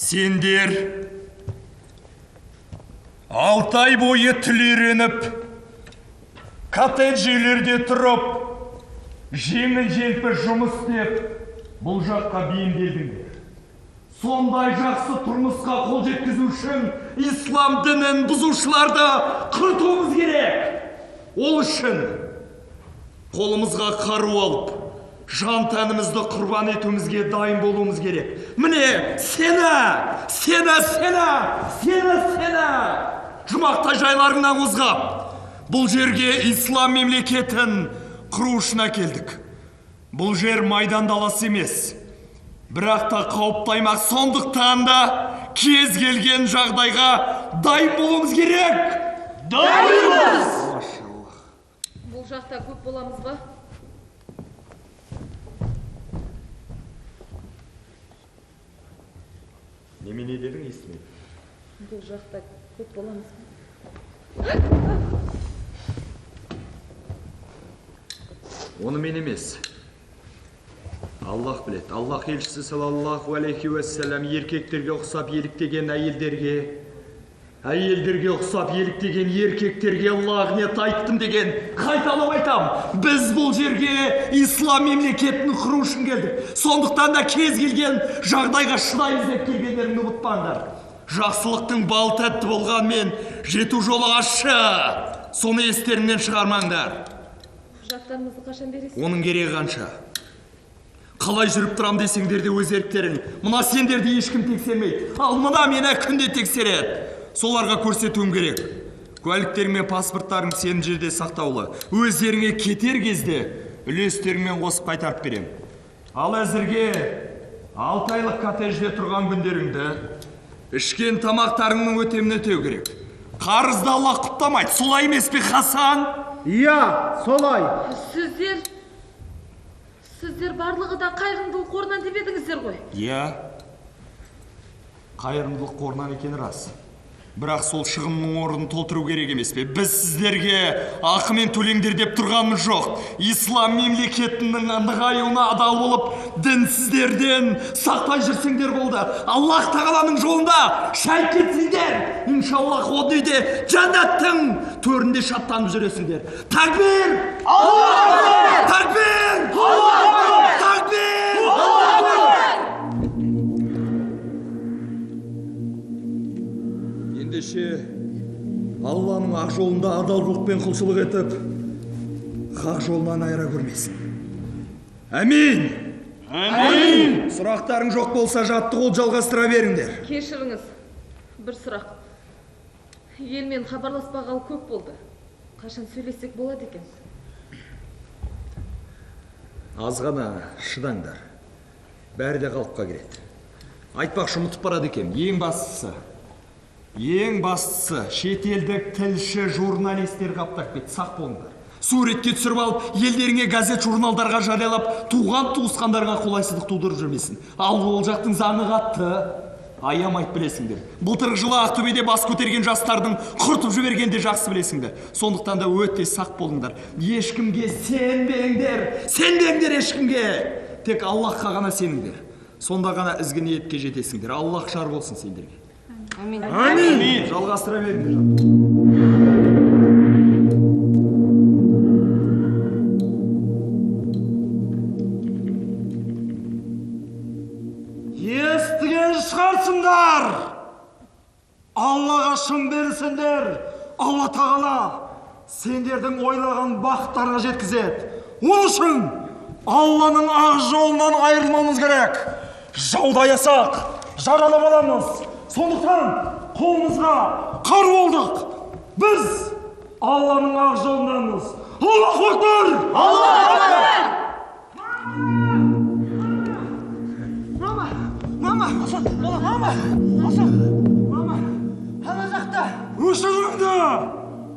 Сендер 6 ай бойы тіл үйреніп, коттедж үйлерде тұрып, жеңіл-желпі жұмыс істеп, бұл жаққа бейімделдіңдер. Сондай жақсы тұрмысқа қол жеткізу үшін ислам дінін бұзушыларды құртуымыз керек. Ол үшін қолымызға қару алып, жан тәнімізді құрбан етуімізге дайын болуымыз керек. Міне, сені, сені, сені, сені, сені жұмақтай жайларыңнан қозғап, бұл жерге ислам мемлекетін құру үшін әкелдік. Бұл жер майдан даласы емес, бірақ та қауіпті аймақ, сондықтан да кез келген жағдайға дайын болуымыз керек. Дайынбыз! Бұл жақта көп боламыз ба? Немене дедің, естімедім. Бұл жақта көп боламыз ба? Оны мен емес, Аллах біледі. Аллах елшісі саллаллаху алейхи уассалам еркектерге ұқсап еліктеген әйелдерге, әйелдерге ұқсап еліктеген еркектерге лағнет айттым деген. Қайталап айтам, біз бұл жерге ислам мемлекетін құру үшін келдік. Сондықтан да кез келген жағдайға шыдаймыз деп келгендеріңді ұмытпаңдар. Жақсылықтың бал тәтті болғанмен жету жолы ащы. Соны естеріңнен шығармаңдар. Құжаттарымызды қашан бересіз? Оның керегі қанша? Қалай жүріп тұрам десеңдер де өз еріктерің. Мына сендерді ешкім тексермейді. Ал мына мені күнде тексереді. Соларға көрсетуім керек. Куәліктерің мен паспорттарың сенің жерде сақтаулы. Өздеріңе кетер кезде үлестеріңмен қосып қайтарып берем. Ал әзірге 6 айлық коттеджде тұрған күндеріңді ішкен тамақтарыңның өтемін өтеу керек. Қарызды Алла құптамайды. Солай емес пе, Хасан? Иә, солай. Сіздер барлығы да қайырымдылық қорынан деп едіңіздер ғой? Иә, қайырымдылық қорынан екені рас. Бірақ сол шығынның орнын толтыру керек емес пе? Біз сіздерге ақымен төлеңдер деп тұрғанымыз жоқ. Ислам мемлекетінің нығаюына адал болып, дінсіздерден сақтай жүрсеңдер болды. Аллах тағаланың жолында шәйт кетсеңдер, иншаллах о дүниеде жәннаттың төрінде шаттанып жүресіңдер. Такбир! Аллаху акбар! Такбир! Аллаху акбар! Такбир! Аллаху акбар! Ендеше Алланың ақ жолында адалдықпен құлшылық етіп, хақ жолынан айыра көрмесін. Әмин! Әмин! Сұрақтарың жоқ болса жаттығуды жалғастыра беріңдер. Кешіріңіз, бір сұрақ. Елмен хабарласпағалы көп болды. Қашан сөйлессек болады екен? Аз ғана шыдаңдар. Бәрі де қалыпқа келеді. Айтпақшы, ұмытып барады екен. Ең бастысы, шетелдік тілші журналистер қаптап кетті. Сақ болыңдар. Суретке түсіріп алып, елдеріңе газет журналдарға жариялап, туған туысқандарға қолайсыздық тудырып жүрмесін. Ал ол жақтың заңы қатты. Аямайды білесіңдер. Былтырғы жылы Ақтөбеде бас көтерген жастардың құртып жібергенде жақсы білесіңдер. Сондықтан да өте сақ болыңдар. Ешкімге сенбеңдер. Сенбеңдер ешкімге. Тек Аллахқа ғана сеніңдер. Сонда ғана ізгі ниетке жетесіңдер. Аллах жар болсын сендерге. Әмин. Әмин. Жалғастыра беріңдер. Естіген шығарсыңдар. Аллаға шын берсеңдер, Алла тағала сендердің ойлаған бақыттарыңа жеткізеді. Ол үшін Алланың ақ жолынан айырылмауымыз керек. Жауды аясақ, жаралап аламыз. Сондықтан қолымызға қару алдық. Біз Алланың ақ жолындамыз. Аллаху акбар! Аллаху акбар! Мама, мама, Асан, мама, Асан, мама, ана жақта. Өшіріңді,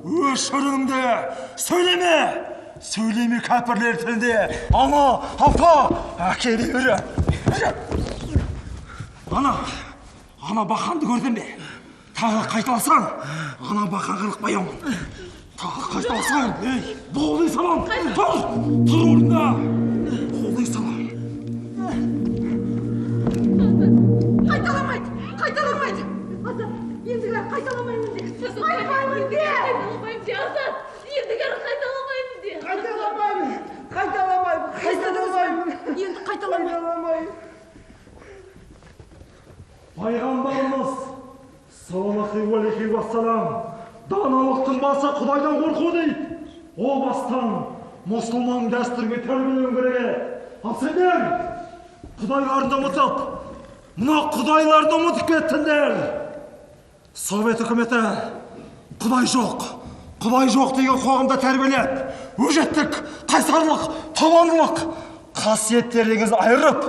өшіріңді, сөйлеме, сөйлеме кәпірлер тілінде. Ана, апа, әке бері. Ана, ана бақанды көрдің бе? Тағы қайталасаң, ана бақан қырық баямын. Тағы қайталасаң, ей, боғдай салам. Тұр, тұр орнында. Боғдай салам. Қайталамайды, Қайталамайды. Азат, ендігәрі қайталамаймын де. Қайталамаймын де. Қайталамаймын де, Азат. Ендігәрі қайталамаймын де. Қайталамаймын. Қайталамаймын. Қайталамаймын. Енді қайталамаймын. Пайғамбарымыз саллаллаху алейхи уассалам даналықтың басы Құдайдан қорқу дейді. О бастан мұсылман дәстүрге тәрбиелену керек еді. Ал сендер құдайларды ұмытып, мына құдайларды ұмытып кеттіңдер. Совет үкіметі құдай жоқ, құдай жоқ деген қоғамда тәрбиелеп, өжеттік, қайсарлық, табандылық қасиеттеріңізді айырып,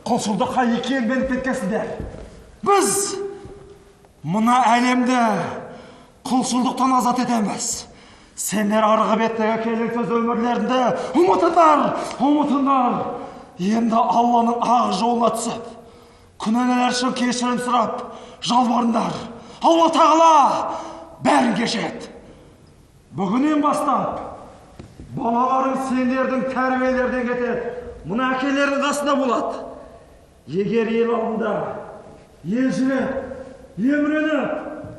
құлшылдыққа икемденіп кеткенсіңдер. Біз мына әлемді құлшылдықтан азат етеміз. Сендер арғы беттегі келеңсіз өмірлеріңді ұмытыңдар, ұмытыңдар. Енді Алланың ақ жолына түсіп, күнәлар үшін кешірім сұрап, жалбарыңдар. Алла тағала бәрін кешеді. Бүгіннен бастап балаларың сендердің тәрбиелерінен кетеді. Мына әкелердің қасында болады. Егер ел алдында елжіреп, еміреніп,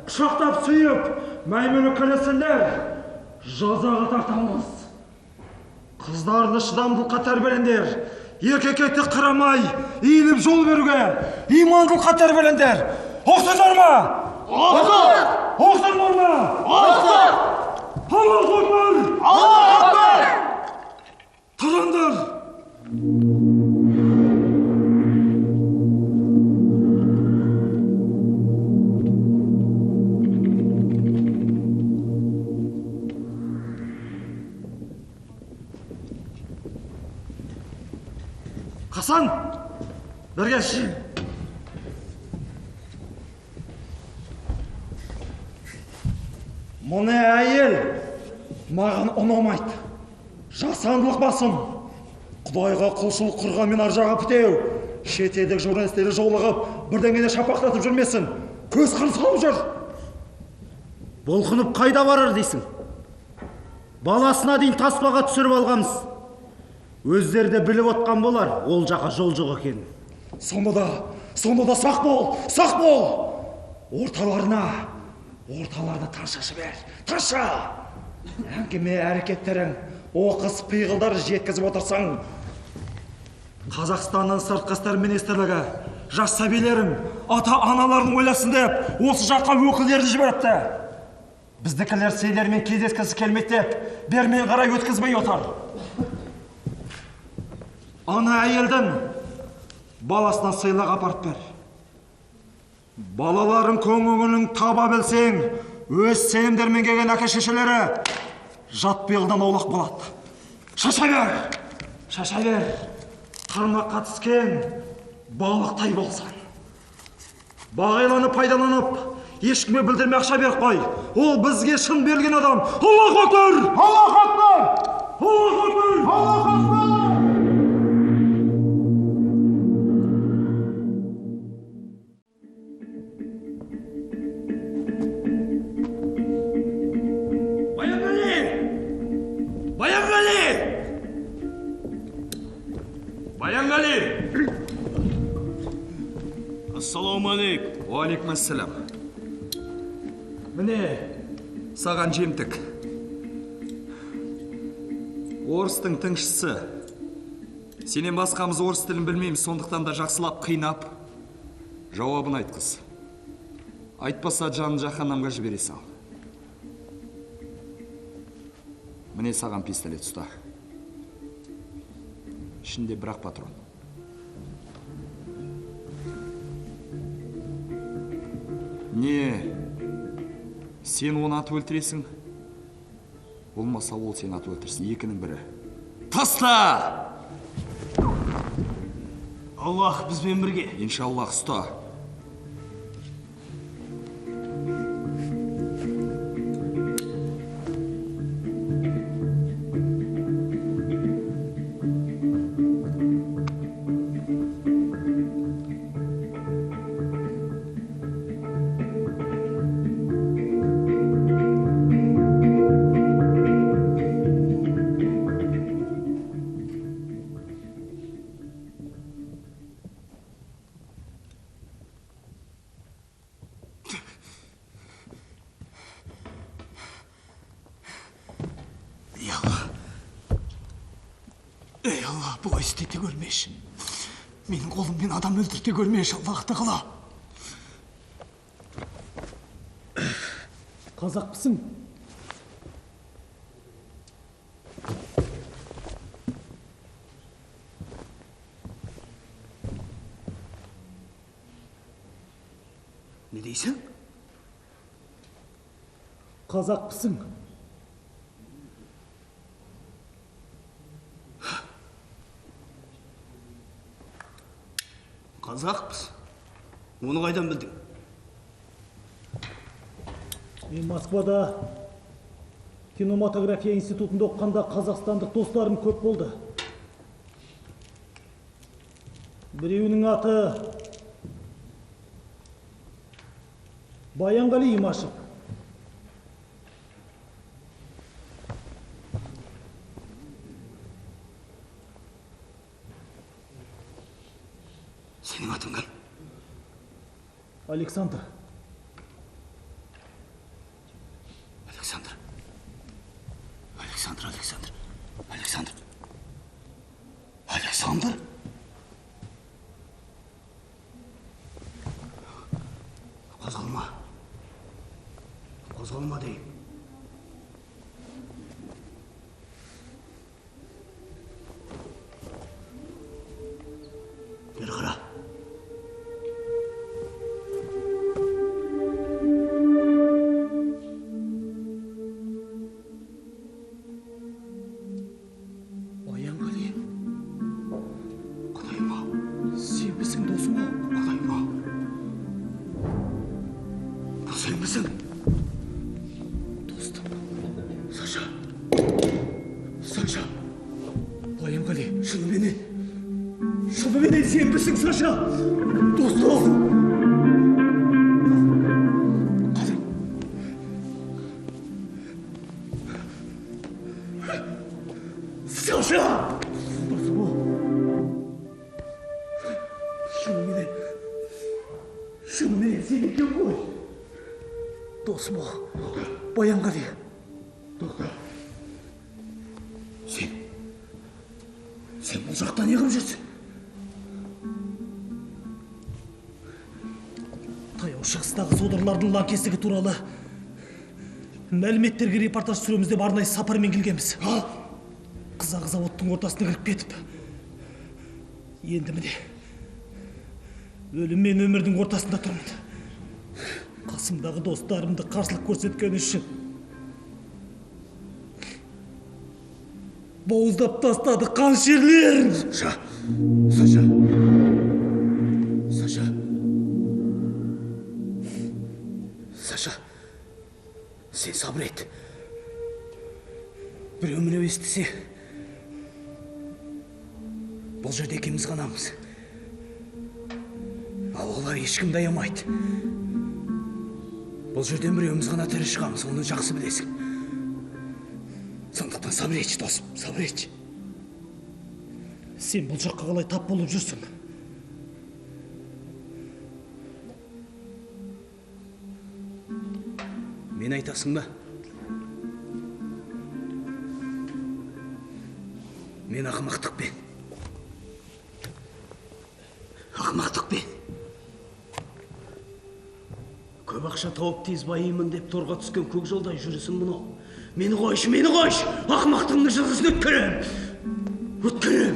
құшақтап сүйіп, мәймөлік келесіңдер, жазаға тартамыз. Қыздарды шыдамдылыққа тәрбиелеңдер, еркекке қарамай, иіліп жол беруге, имандылыққа тәрбиелеңдер. Ұқтыңдар ма? Ұқтық! Ұқтыңдар ма? Ұқтық! Аллаху акбар! Аллаху акбар! Тұрыңдар! Хасан, бері келші. Мұны әйел маған ұнамайды. Жасандылық басым. Құдайға құлшылық құрған мен ар жағы бітеу. Шетелдік журналистері жолығып, бірдеңені шапақтатып жүрмесін. Көз қырын салып жүр. Бұлқынып қайда барар дейсің? Баласына дейін таспаға түсіріп алғанбыз. Өздері де біліп отқан болар, ол жаққа жол жоқ екенін. Сонда да сақ бол, сақ бол. Орталарына таша жібер, таша. Әңгіме әрекеттерің, оқыс пиғылдар жеткізіп отырсаң. Қазақстанның сыртқы істер министрлігі жас сәбилерін, ата-аналарын ойласын деп осы жаққа өкілдерін жіберіпті. Біздікілер сендермен кездескісі келмейді деп бермен қарай өткізбей отыр. Ана әйелдің баласына сыйлық апарып бер. Балаларын көңілін таба білсең, өз сенімдерімен келген әке-шешелері жат пиғылдан аулақ болады. Шаша бер, шаша бер. Қармаққа түскен балықтай болсан. Бағиланы пайдаланып, ешкімге білдірмей ақша беріп қой. Ол бізге шын берілген адам. Аллаху акбар! Аллаху акбар! Аллаху акбар! Аллаху акбар! Баянғали! Ассалаумағалейкум. Уағалейкум ассалам. Міне, саған жемтік. Орыстың тыңшысы. Сенен басқамыз орыс тілін білмейміз, сондықтан да жақсылап қинап, жауабын айтқыз. Айтпаса жанын жаһаннамға жібере сал. Міне саған пистолет ұста. Ішінде бір-ақ патрон. Не, сен оны атып өлтіресің, болмаса ол сені атып өлтірсін, екінің бірі. Таста! Аллах бізбен бірге. Иншаллах, ұста. Ей Алла, бұлай істете көрмеші. Менің қолыммен адам өлтірте көрмеші, Аллах тағала. Қазақпысың? Не дейсің? Қазақпысың? Қазақпыз. Оны қайдан білдің? Мен Москвада кинематография институтында оқығанда қазақстандық достарым көп болды. Біреуінің аты Баянғали Имашев. Сенің атың кім? Александр. Александр. Александр, Александр. Александр. Александр? Қозғалма. Қозғалма деймін. Бері қара. Баянғали, Құдайым ау, сенбісің досым ау? Құдайым ау. Бұл сенбісің? Достым. Саша. Саша. Баянғали, Шыныменен. шыныменен сенбісің, Саша? Достым. Саша! Досым ау. Шыныменен, шыныменен сен екен ғой. Досым ау. Баянғали. Тоқта. Сен. Сен бұл жақта не қылып жүрсің? Таяу Шығыстағы содырлардың лаңкестігі туралы мәліметтерге репортаж түсіреміз деп арнайы сапармен келгенбіз. Қыза-қыза оттың ортасына кіріп кетіп, енді міне өлім мен өмірдің ортасында тұрмын. Қасымдағы достарымды қарсылық көрсеткені үшін бауыздап тастады қаншерлерін. Саша. Саша. Саша. Саша. Сен сабыр ет. Біреу міреу естісе, бұл жерде екеуміз ғанамыз. Ал олар ешкімді аямайды. Бұл жерден біреуіміз ғана тірі шығамыз, оны жақсы білесің. Сондықтан сабыр етші, досым, сабыр етші. Сен бұл жаққа қалай тап болып жүрсің? Мен айтасың ба? Мен ақымақтықпен. Ақымақтықпен. Көп ақша тауып тез байимын деп торға түскен көк жолдай жүрісім мынау. Мені қойшы, мені қойшы! Ақымақтығымның жазасын өткерем! Өткерем!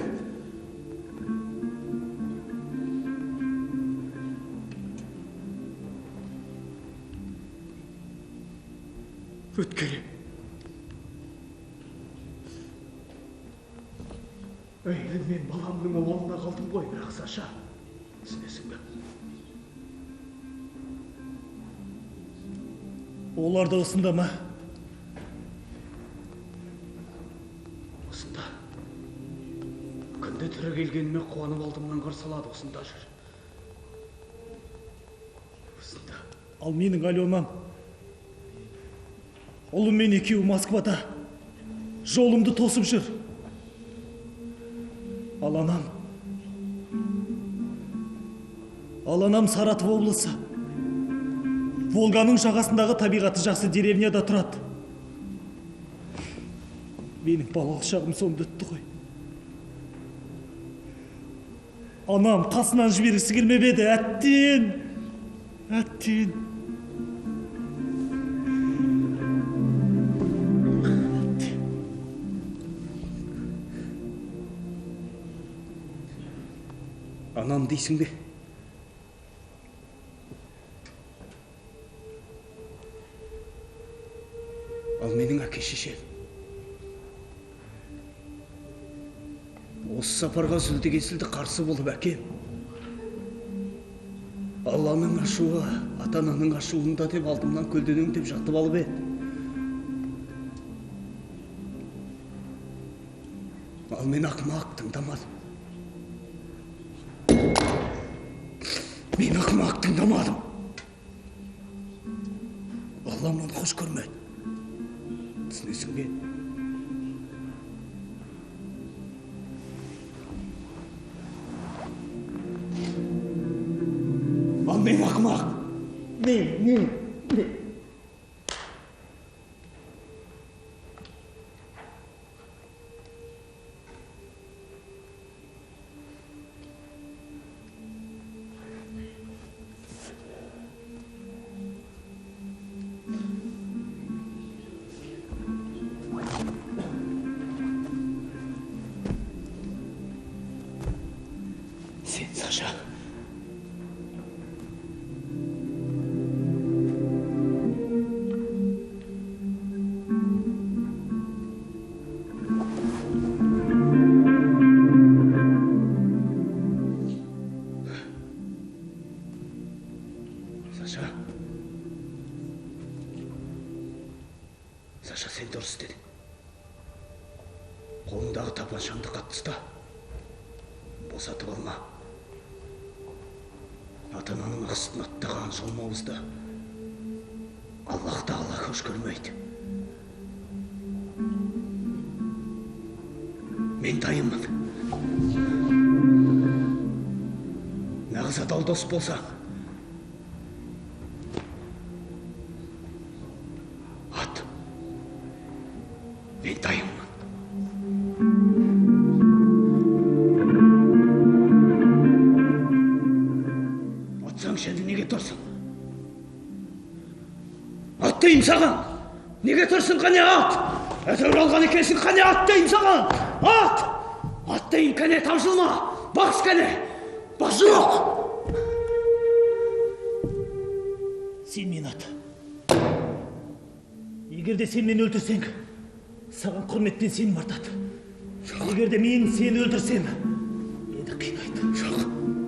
Өткерем. Әйелім мен баламның обалына қалдым ғой, бірақ Саша. Түсінесің бе? Олар да осында ма? Осында. Күнде тірі келгеніме қуанып алдымнан қарсы алады, осында жүр. Осында. Ал менің Аленам, ұлыммен екеуі Москвада жолымды тосып жүр. Ал анам, Саратов облысы, Волганың жағасындағы табиғаты жақсы деревняда тұрады. Менің балалық шағым сонда өтті ғой. Анам қасынан жібергісі келмеп еді, әттен, әттен. Анам дейсің бе? Ал менің әке шешем. Осы сапарға үзілді кесілді қарсы болып әкем. Алланың ашуы, ата-ананың ашуында деп алдымнан көлденең деп жатып алып еді. Ал мен ақымақ тыңдамадым. Мен ақымақ тыңдамадым. Алла мұны хош көрмеді. Түсінесің бе? Ал мен ақымақ. Мен. Сен, Саша. Саша. Саша, сен дұрыс істедің. Қолыңдағы тапаншаңды қатты ұста. Босатып алма. Ата-ананың ақ сүтін аттаған жалмауызды Аллах тағала хош көрмейді. Мен дайынмын. Нағыз адал дос болсаң, ат. Мен дайынмын. Атсаң енді неге тұрсың? Ат деймін саған! Неге тұрсың, қане ат? Әйтеуір алған екенсің, қане ат деймін саған! Ат! Ат деймін, кәне тапжылма! Бас кәне! Бас! Жоқ! Сен мені ат. Егер де сен мені өлтірсең, саған құрмет пен сенім артады. Егер де мен сені өлтірсем, мені қинайды. Жоқ.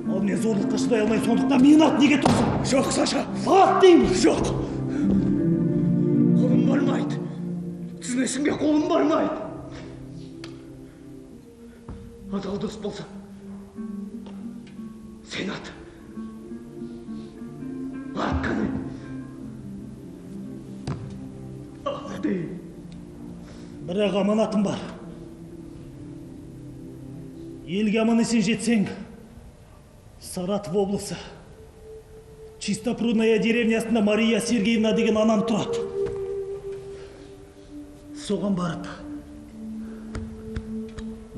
Ал мен зорлыққа шыдай алмаймын, сондықтан мені ат, неге тұрсың? Жоқ, Саша! Ат деймін! Жоқ! Қолым бармайды. Түсінесің бе, қолым бармайды. Адал дос болсаң, сен ат. Ат қане. Ат деймін. Бірақ аманатым бар. Елге аман есен жетсең, Саратов облысы, Чистопрудная деревнясында Мария Сергеевна деген анам тұрады. Соған барып,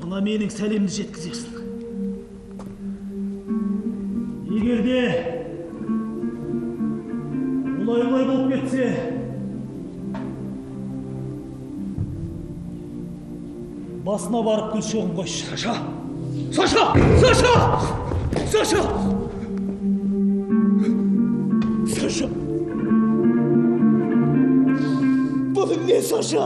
мына менің сәлемді жеткізесің. Егер де олай-олай болып кетсе, басына барып гүл шоғын қойшы. Саша! Саша! Саша! Саша! Саша! Бұның не, Саша?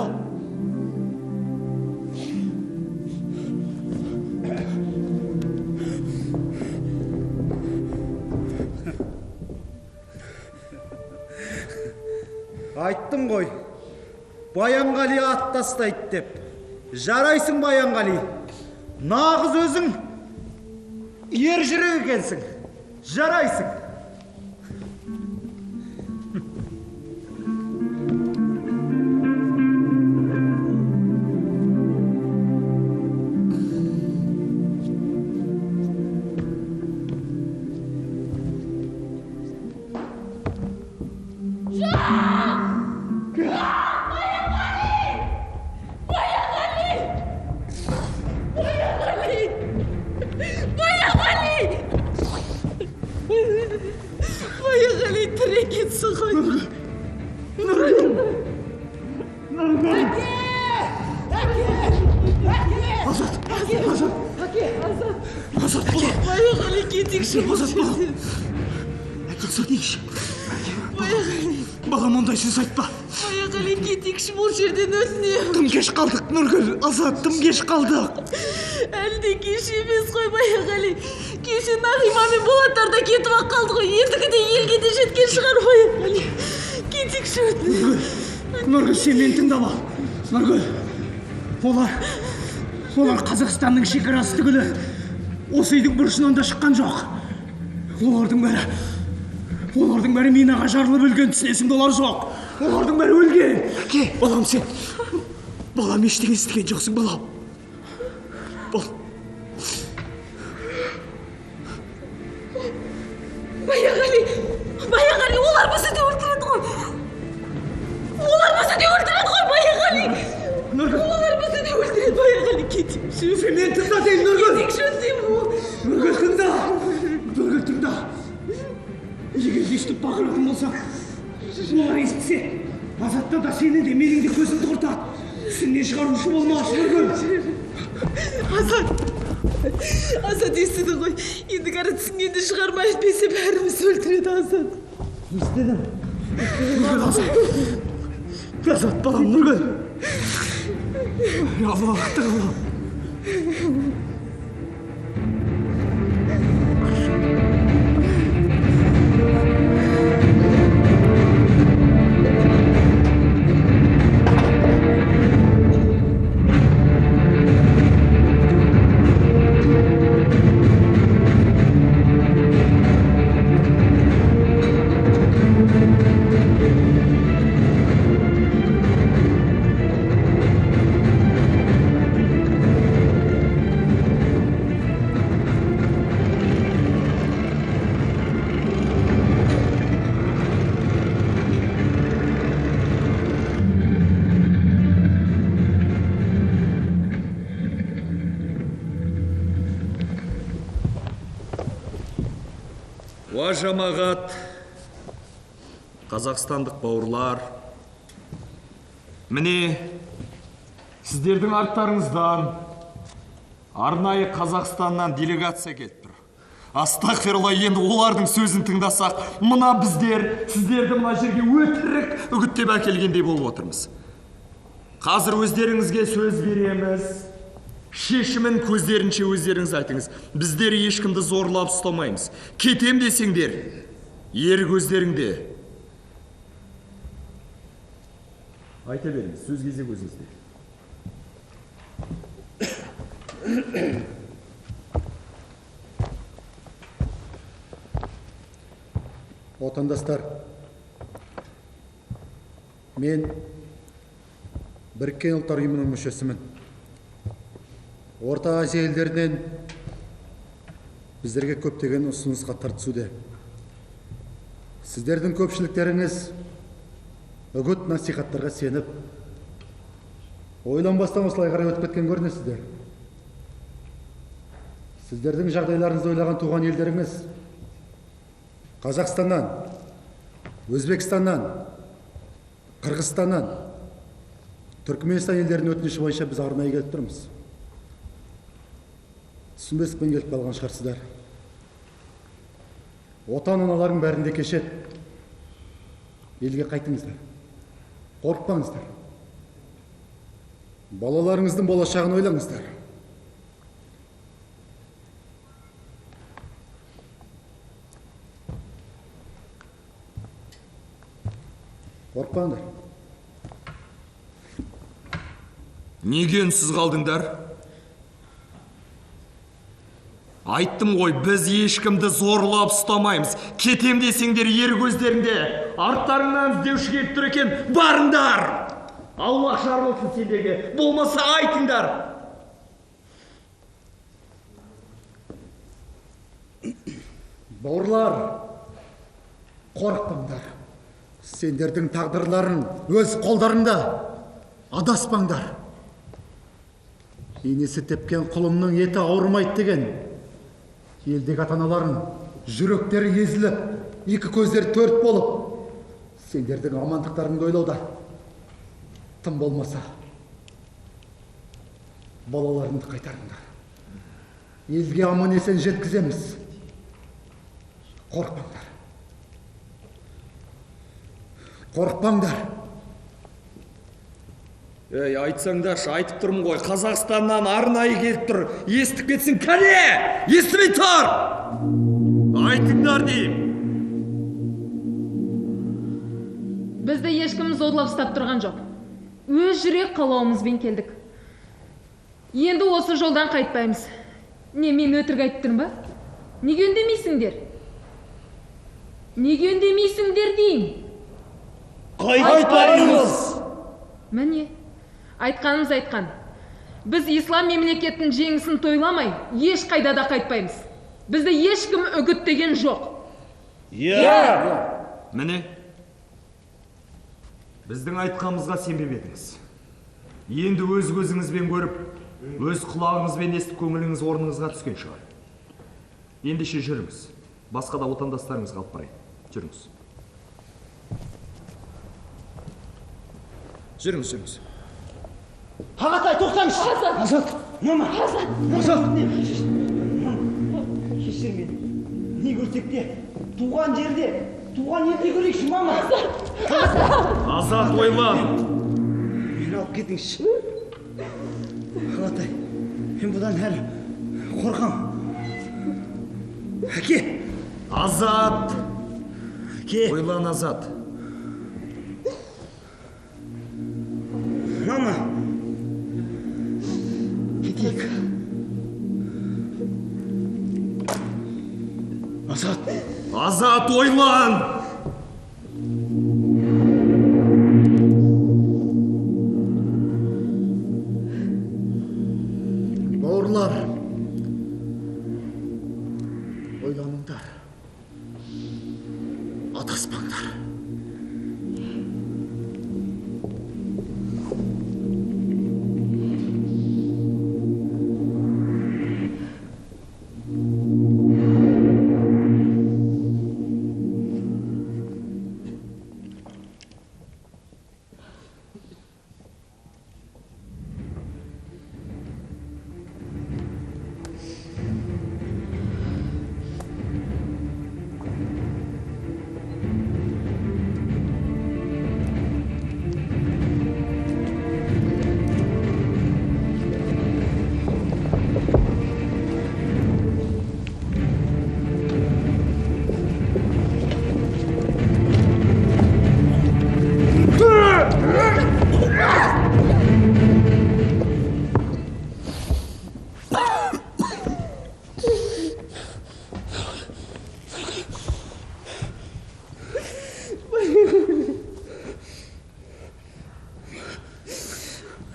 Айттым ғой, Баянғали ат тастайды деп. Жарайсың, Баянғали. Нағыз өзің ер жүрек екенсің. Жарайсың. Баянғали! Баянғали! Азат, балам. Баяғали, кетейікші бұл Азат, балам. жерден. Әке, кетейікші. Балам, ондай сөз айтпа. Баяғали, кетейікші бұл жерден, өтінемін. Тым кеш қалдық, Нұргүл. Азат, тым кеш қалдық. Әлі де кеш емес қой, Баяғали. Кеше Нағима мен Болаттар да кетіп ақ қалды ғой. Ендігіде елге де жеткен шығар, Баяғали. Кетейікші, өтінемін. Нұргүл, сен мені тыңдап ал. Нұргүл, олар Қазақстанның шекарасы түгілі осы үйдің бұрышынан да шыққан жоқ. Олардың бәрі минаға жарылып өлген, түсінесің бе, олар жоқ. Олардың бәрі өлген. Әке, балам, сен, балам, ештеңе естіген жоқсың, балам. Бал. Баяғали, Баяғали, олар бізді де өлтіреді ғой. Олар бізді де өлтіреді ғой, Баяғали. Нұргүл. Олар бізді де өлтіреді, Баяғали, кетейікші. Сен мені тыңда деймін, Нұргүл. Кетейікші, өтінемін. Нұргүл, тыңда. Нұргүл, тыңда. Егер естіп бақыратын болсақ, олар естісе, Азатта да, сенің де, менің де көзімді құртады. Түсіңнен шығарушы болмас, Нұргүл. Азат, Азат, естідің ғой. Ендігәрі түсіңнен де шығарма, әйтпесе бәрімізді өлтіреді, Азат. Естідім. Нұргүл, Азат. Азат, балам, Нұргүл. Аллах тағала. Уа жамағат, қазақстандық бауырлар, міне сіздердің арттарыңыздан арнайы Қазақстаннан делегация келіп тұр. Астағфирулла, енді олардың сөзін тыңдасақ, мына біздер сіздерді мына жерге өтірік үгіттеп әкелгендей болып отырмыз. Қазір өздеріңізге сөз береміз. Шешімін көздерінше өздеріңіз айтыңыз. Біздер ешкімді зорлап ұстамаймыз. Кетем десеңдер, ерік өздеріңде. Айта беріңіз, сөз кезек өзіңізде. Отандастар, мен Біріккен Ұлттар Ұйымының мүшесімін. Орта Азия елдерінен біздерге көптеген ұсыныс хаттар түсуде. Сіздердің көпшіліктеріңіз үгіт насихаттарға сеніп, ойланбастан осылай қарай өтіп кеткен көрінесіздер. Сіздердің жағдайларыңызды ойлаған туған елдеріңіз Қазақстаннан, Өзбекстаннан, Қырғызстаннан, Түркіменстан елдерінің өтініші бойынша біз арнайы келіп тұрмыз. Түсінбестікпен келіп қалған шығарсыздар. Отан аналардың бәрінде кешеді. Елге қайтыңыздар. Қорықпаңыздар. Балаларыңыздың болашағын ойлаңыздар. Қорықпаңдар. Неге үнсіз қалдыңдар? Айттым ғой, біз ешкімді зорлап ұстамаймыз. Кетем десеңдер, ер көздеріңде. Арттарыңнан іздеуші келіп тұр екен, барыңдар! Аллах жарылсын сендерге, болмаса айтыңдар! Бауырлар, қорықпаңдар. Сендердің тағдырларың өз қолдарыңда. Адаспаңдар. Енесі тепкен құлымның еті ауырмайды деген. Елдегі ата-аналарың жүректері езіліп, екі көздері төрт болып, сендердің амандықтарыңды ойлауда. Тым болмаса, балаларыңды қайтарыңдар. Елге аман есен жеткіземіз. Қорықпаңдар. Қорықпаңдар. Ей, айтсаңдаршы, айтып тұрмын ғой, Қазақстаннан арнайы келіп тұр. Естіп кетсін, кәне! Естімей тұр! Айтыңдар деймін. Бізді ешкім зорлап ұстап тұрған жоқ. Өз жүрек қалауымызбен келдік. Енді осы жолдан қайтпаймыз. Не, мен өтірік айтып тұрмын ба? Неге үндемейсіңдер? Неге үндемейсіңдер деймін? Қайтпаймыз! Міне, айтқанымыз айтқан. Біз ислам мемлекетінің жеңісін тойламай, ешқайда да қайтпаймыз. Бізді ешкім үгіттеген жоқ. Иә! Міне, біздің айтқанымызға сенбеп едіңіз. Енді өз көзіңізбен көріп, өз құлағыңызбен естіп көңіліңіз орныңызға түскен шығар. Ендеше жүріңіз. Басқа да отандастарыңызға алып барайын. Жүріңіз. Жүріңіз, жүріңіз. Ағатай, тоқтаңызшы. Азат, мама. Азат. Азат. Кешір мені. Не көрсек те, туған жерде, туған елде көрейікші, мама. Азат, ойлан. Мені алып кетіңізші. Ағатай, мен бұдан әрі қорқам. Әке. Азат. Әке. Ойлан, Азат. Мама. Кетейік. Азат. Азат, ойлан! Бауырлар, ойланыңдар, адаспаңдар.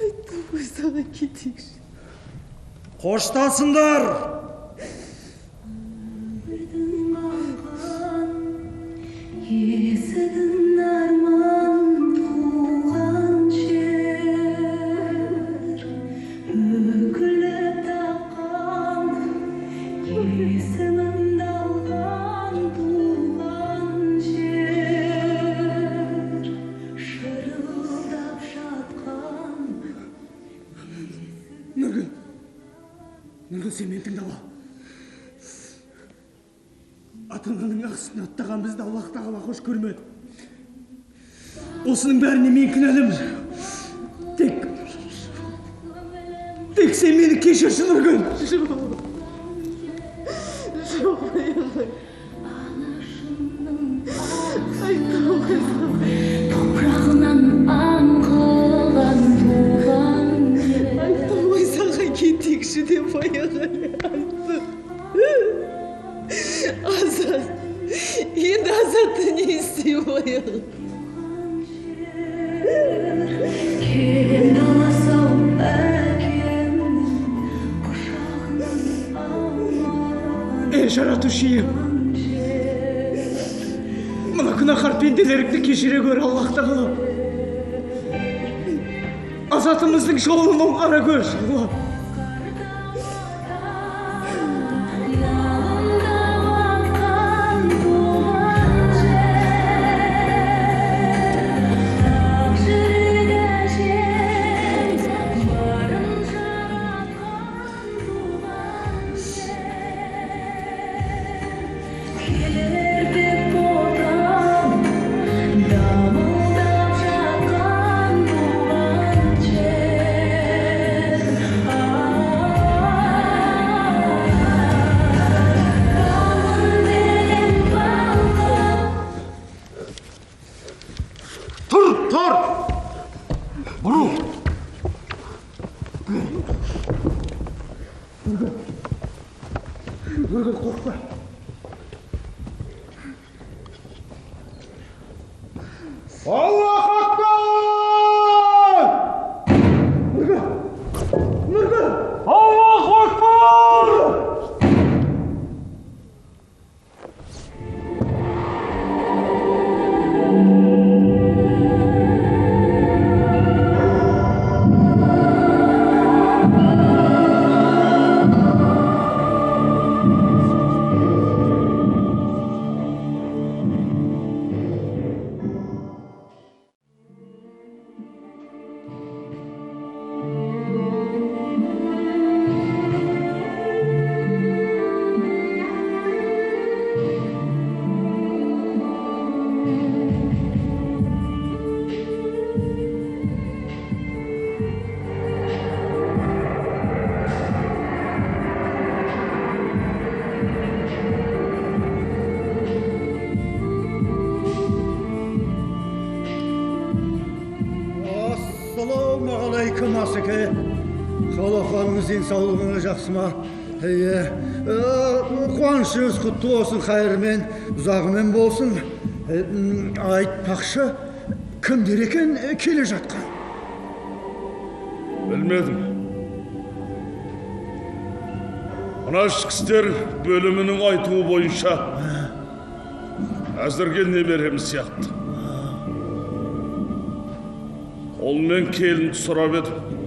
Айттым ғой саған, кетейікші. Қоштасыңдар! Есігін арман туған жер, үкіліп таққан, есімімді алған туған жер, шырылдап жатқан. Нұргүл, Нұргүл, сен мені тыңдап ал. Ата-ананың ақ сүтін аттаған бізді Аллах тағала қош көрмеді. Осының бәріне мен кінәлімін. Тек сен мені кешірші, Нұргүл. Жоқ, баяғы. Айттым ғой саған. Топырағынан аңқыған туған жер. Айттым ғой саған, кетейікші деп, баяғы. Айттым. Азат. Енді Азатты не істеймін, баяғы? Кең даласы әкемнің құшағынан аман. Ей, жаратушы ием. Мына күнәһар пенделеріңді кешіре көр, Аллах тағала. Азатымыздың жолын оңғара көр, Алла. Жалындап туған жер, ақ жүрек әжем, барын жаратқан туған жер. Ассалаумағалейкум, Асеке. Қал ахуалыңыз, денсаулығыңыз жақсы ма? Иә. Қуанышыңыз құтты болсын, қайырмен, ұзағымен болсын. Айтпақшы, кімдер екен келе жатқан? Білмедім. Мына ішкі істер бөлімінің айтуы бойынша әзірге немерем сияқты. Ол мен келінді сұрап едім.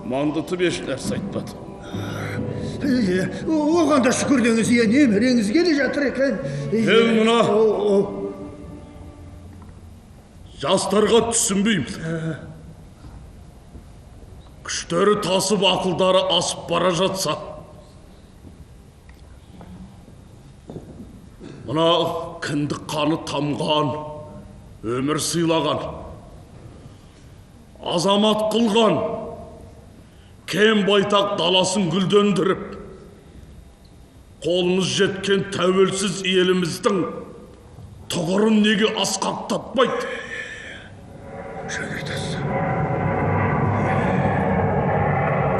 Маңдытып еш нәрсе айтпады. Оған да шүкір деңіз, иә, немереңіз келе жатыр екен. Мен мына жастарға түсінбеймін. Күштері тасып, ақылдары асып бара жатса, мына кіндік қаны тамған, өмір сыйлаған, азамат қылған, кең байтақ даласын гүлдендіріп, қолымыз жеткен тәуелсіз еліміздің тұғырын неге асқақтатпайды? Жөн айтасыз.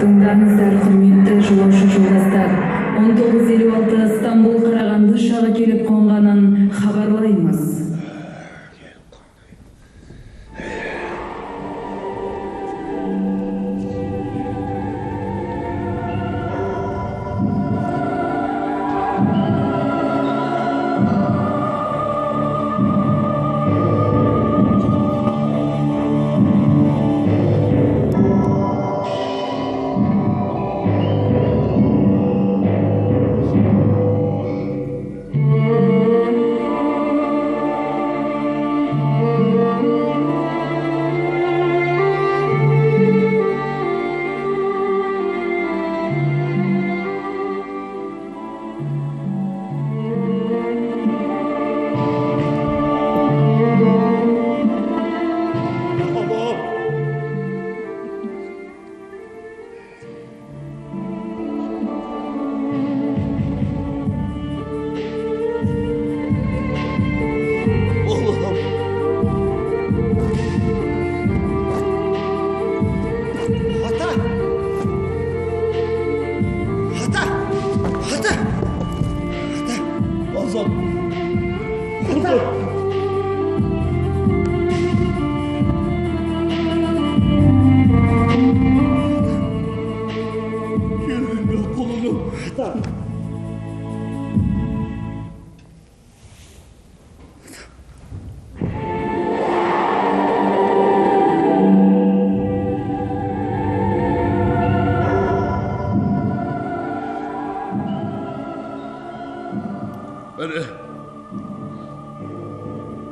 Тыңдаңыздар, құрметті жолаушы жолдастар. 19:56 Стамбул Қарағанды ұшағы келіп қонғанын хабарлаймыз.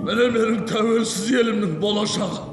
Міне менің тәуелсіз елімнің болашағы.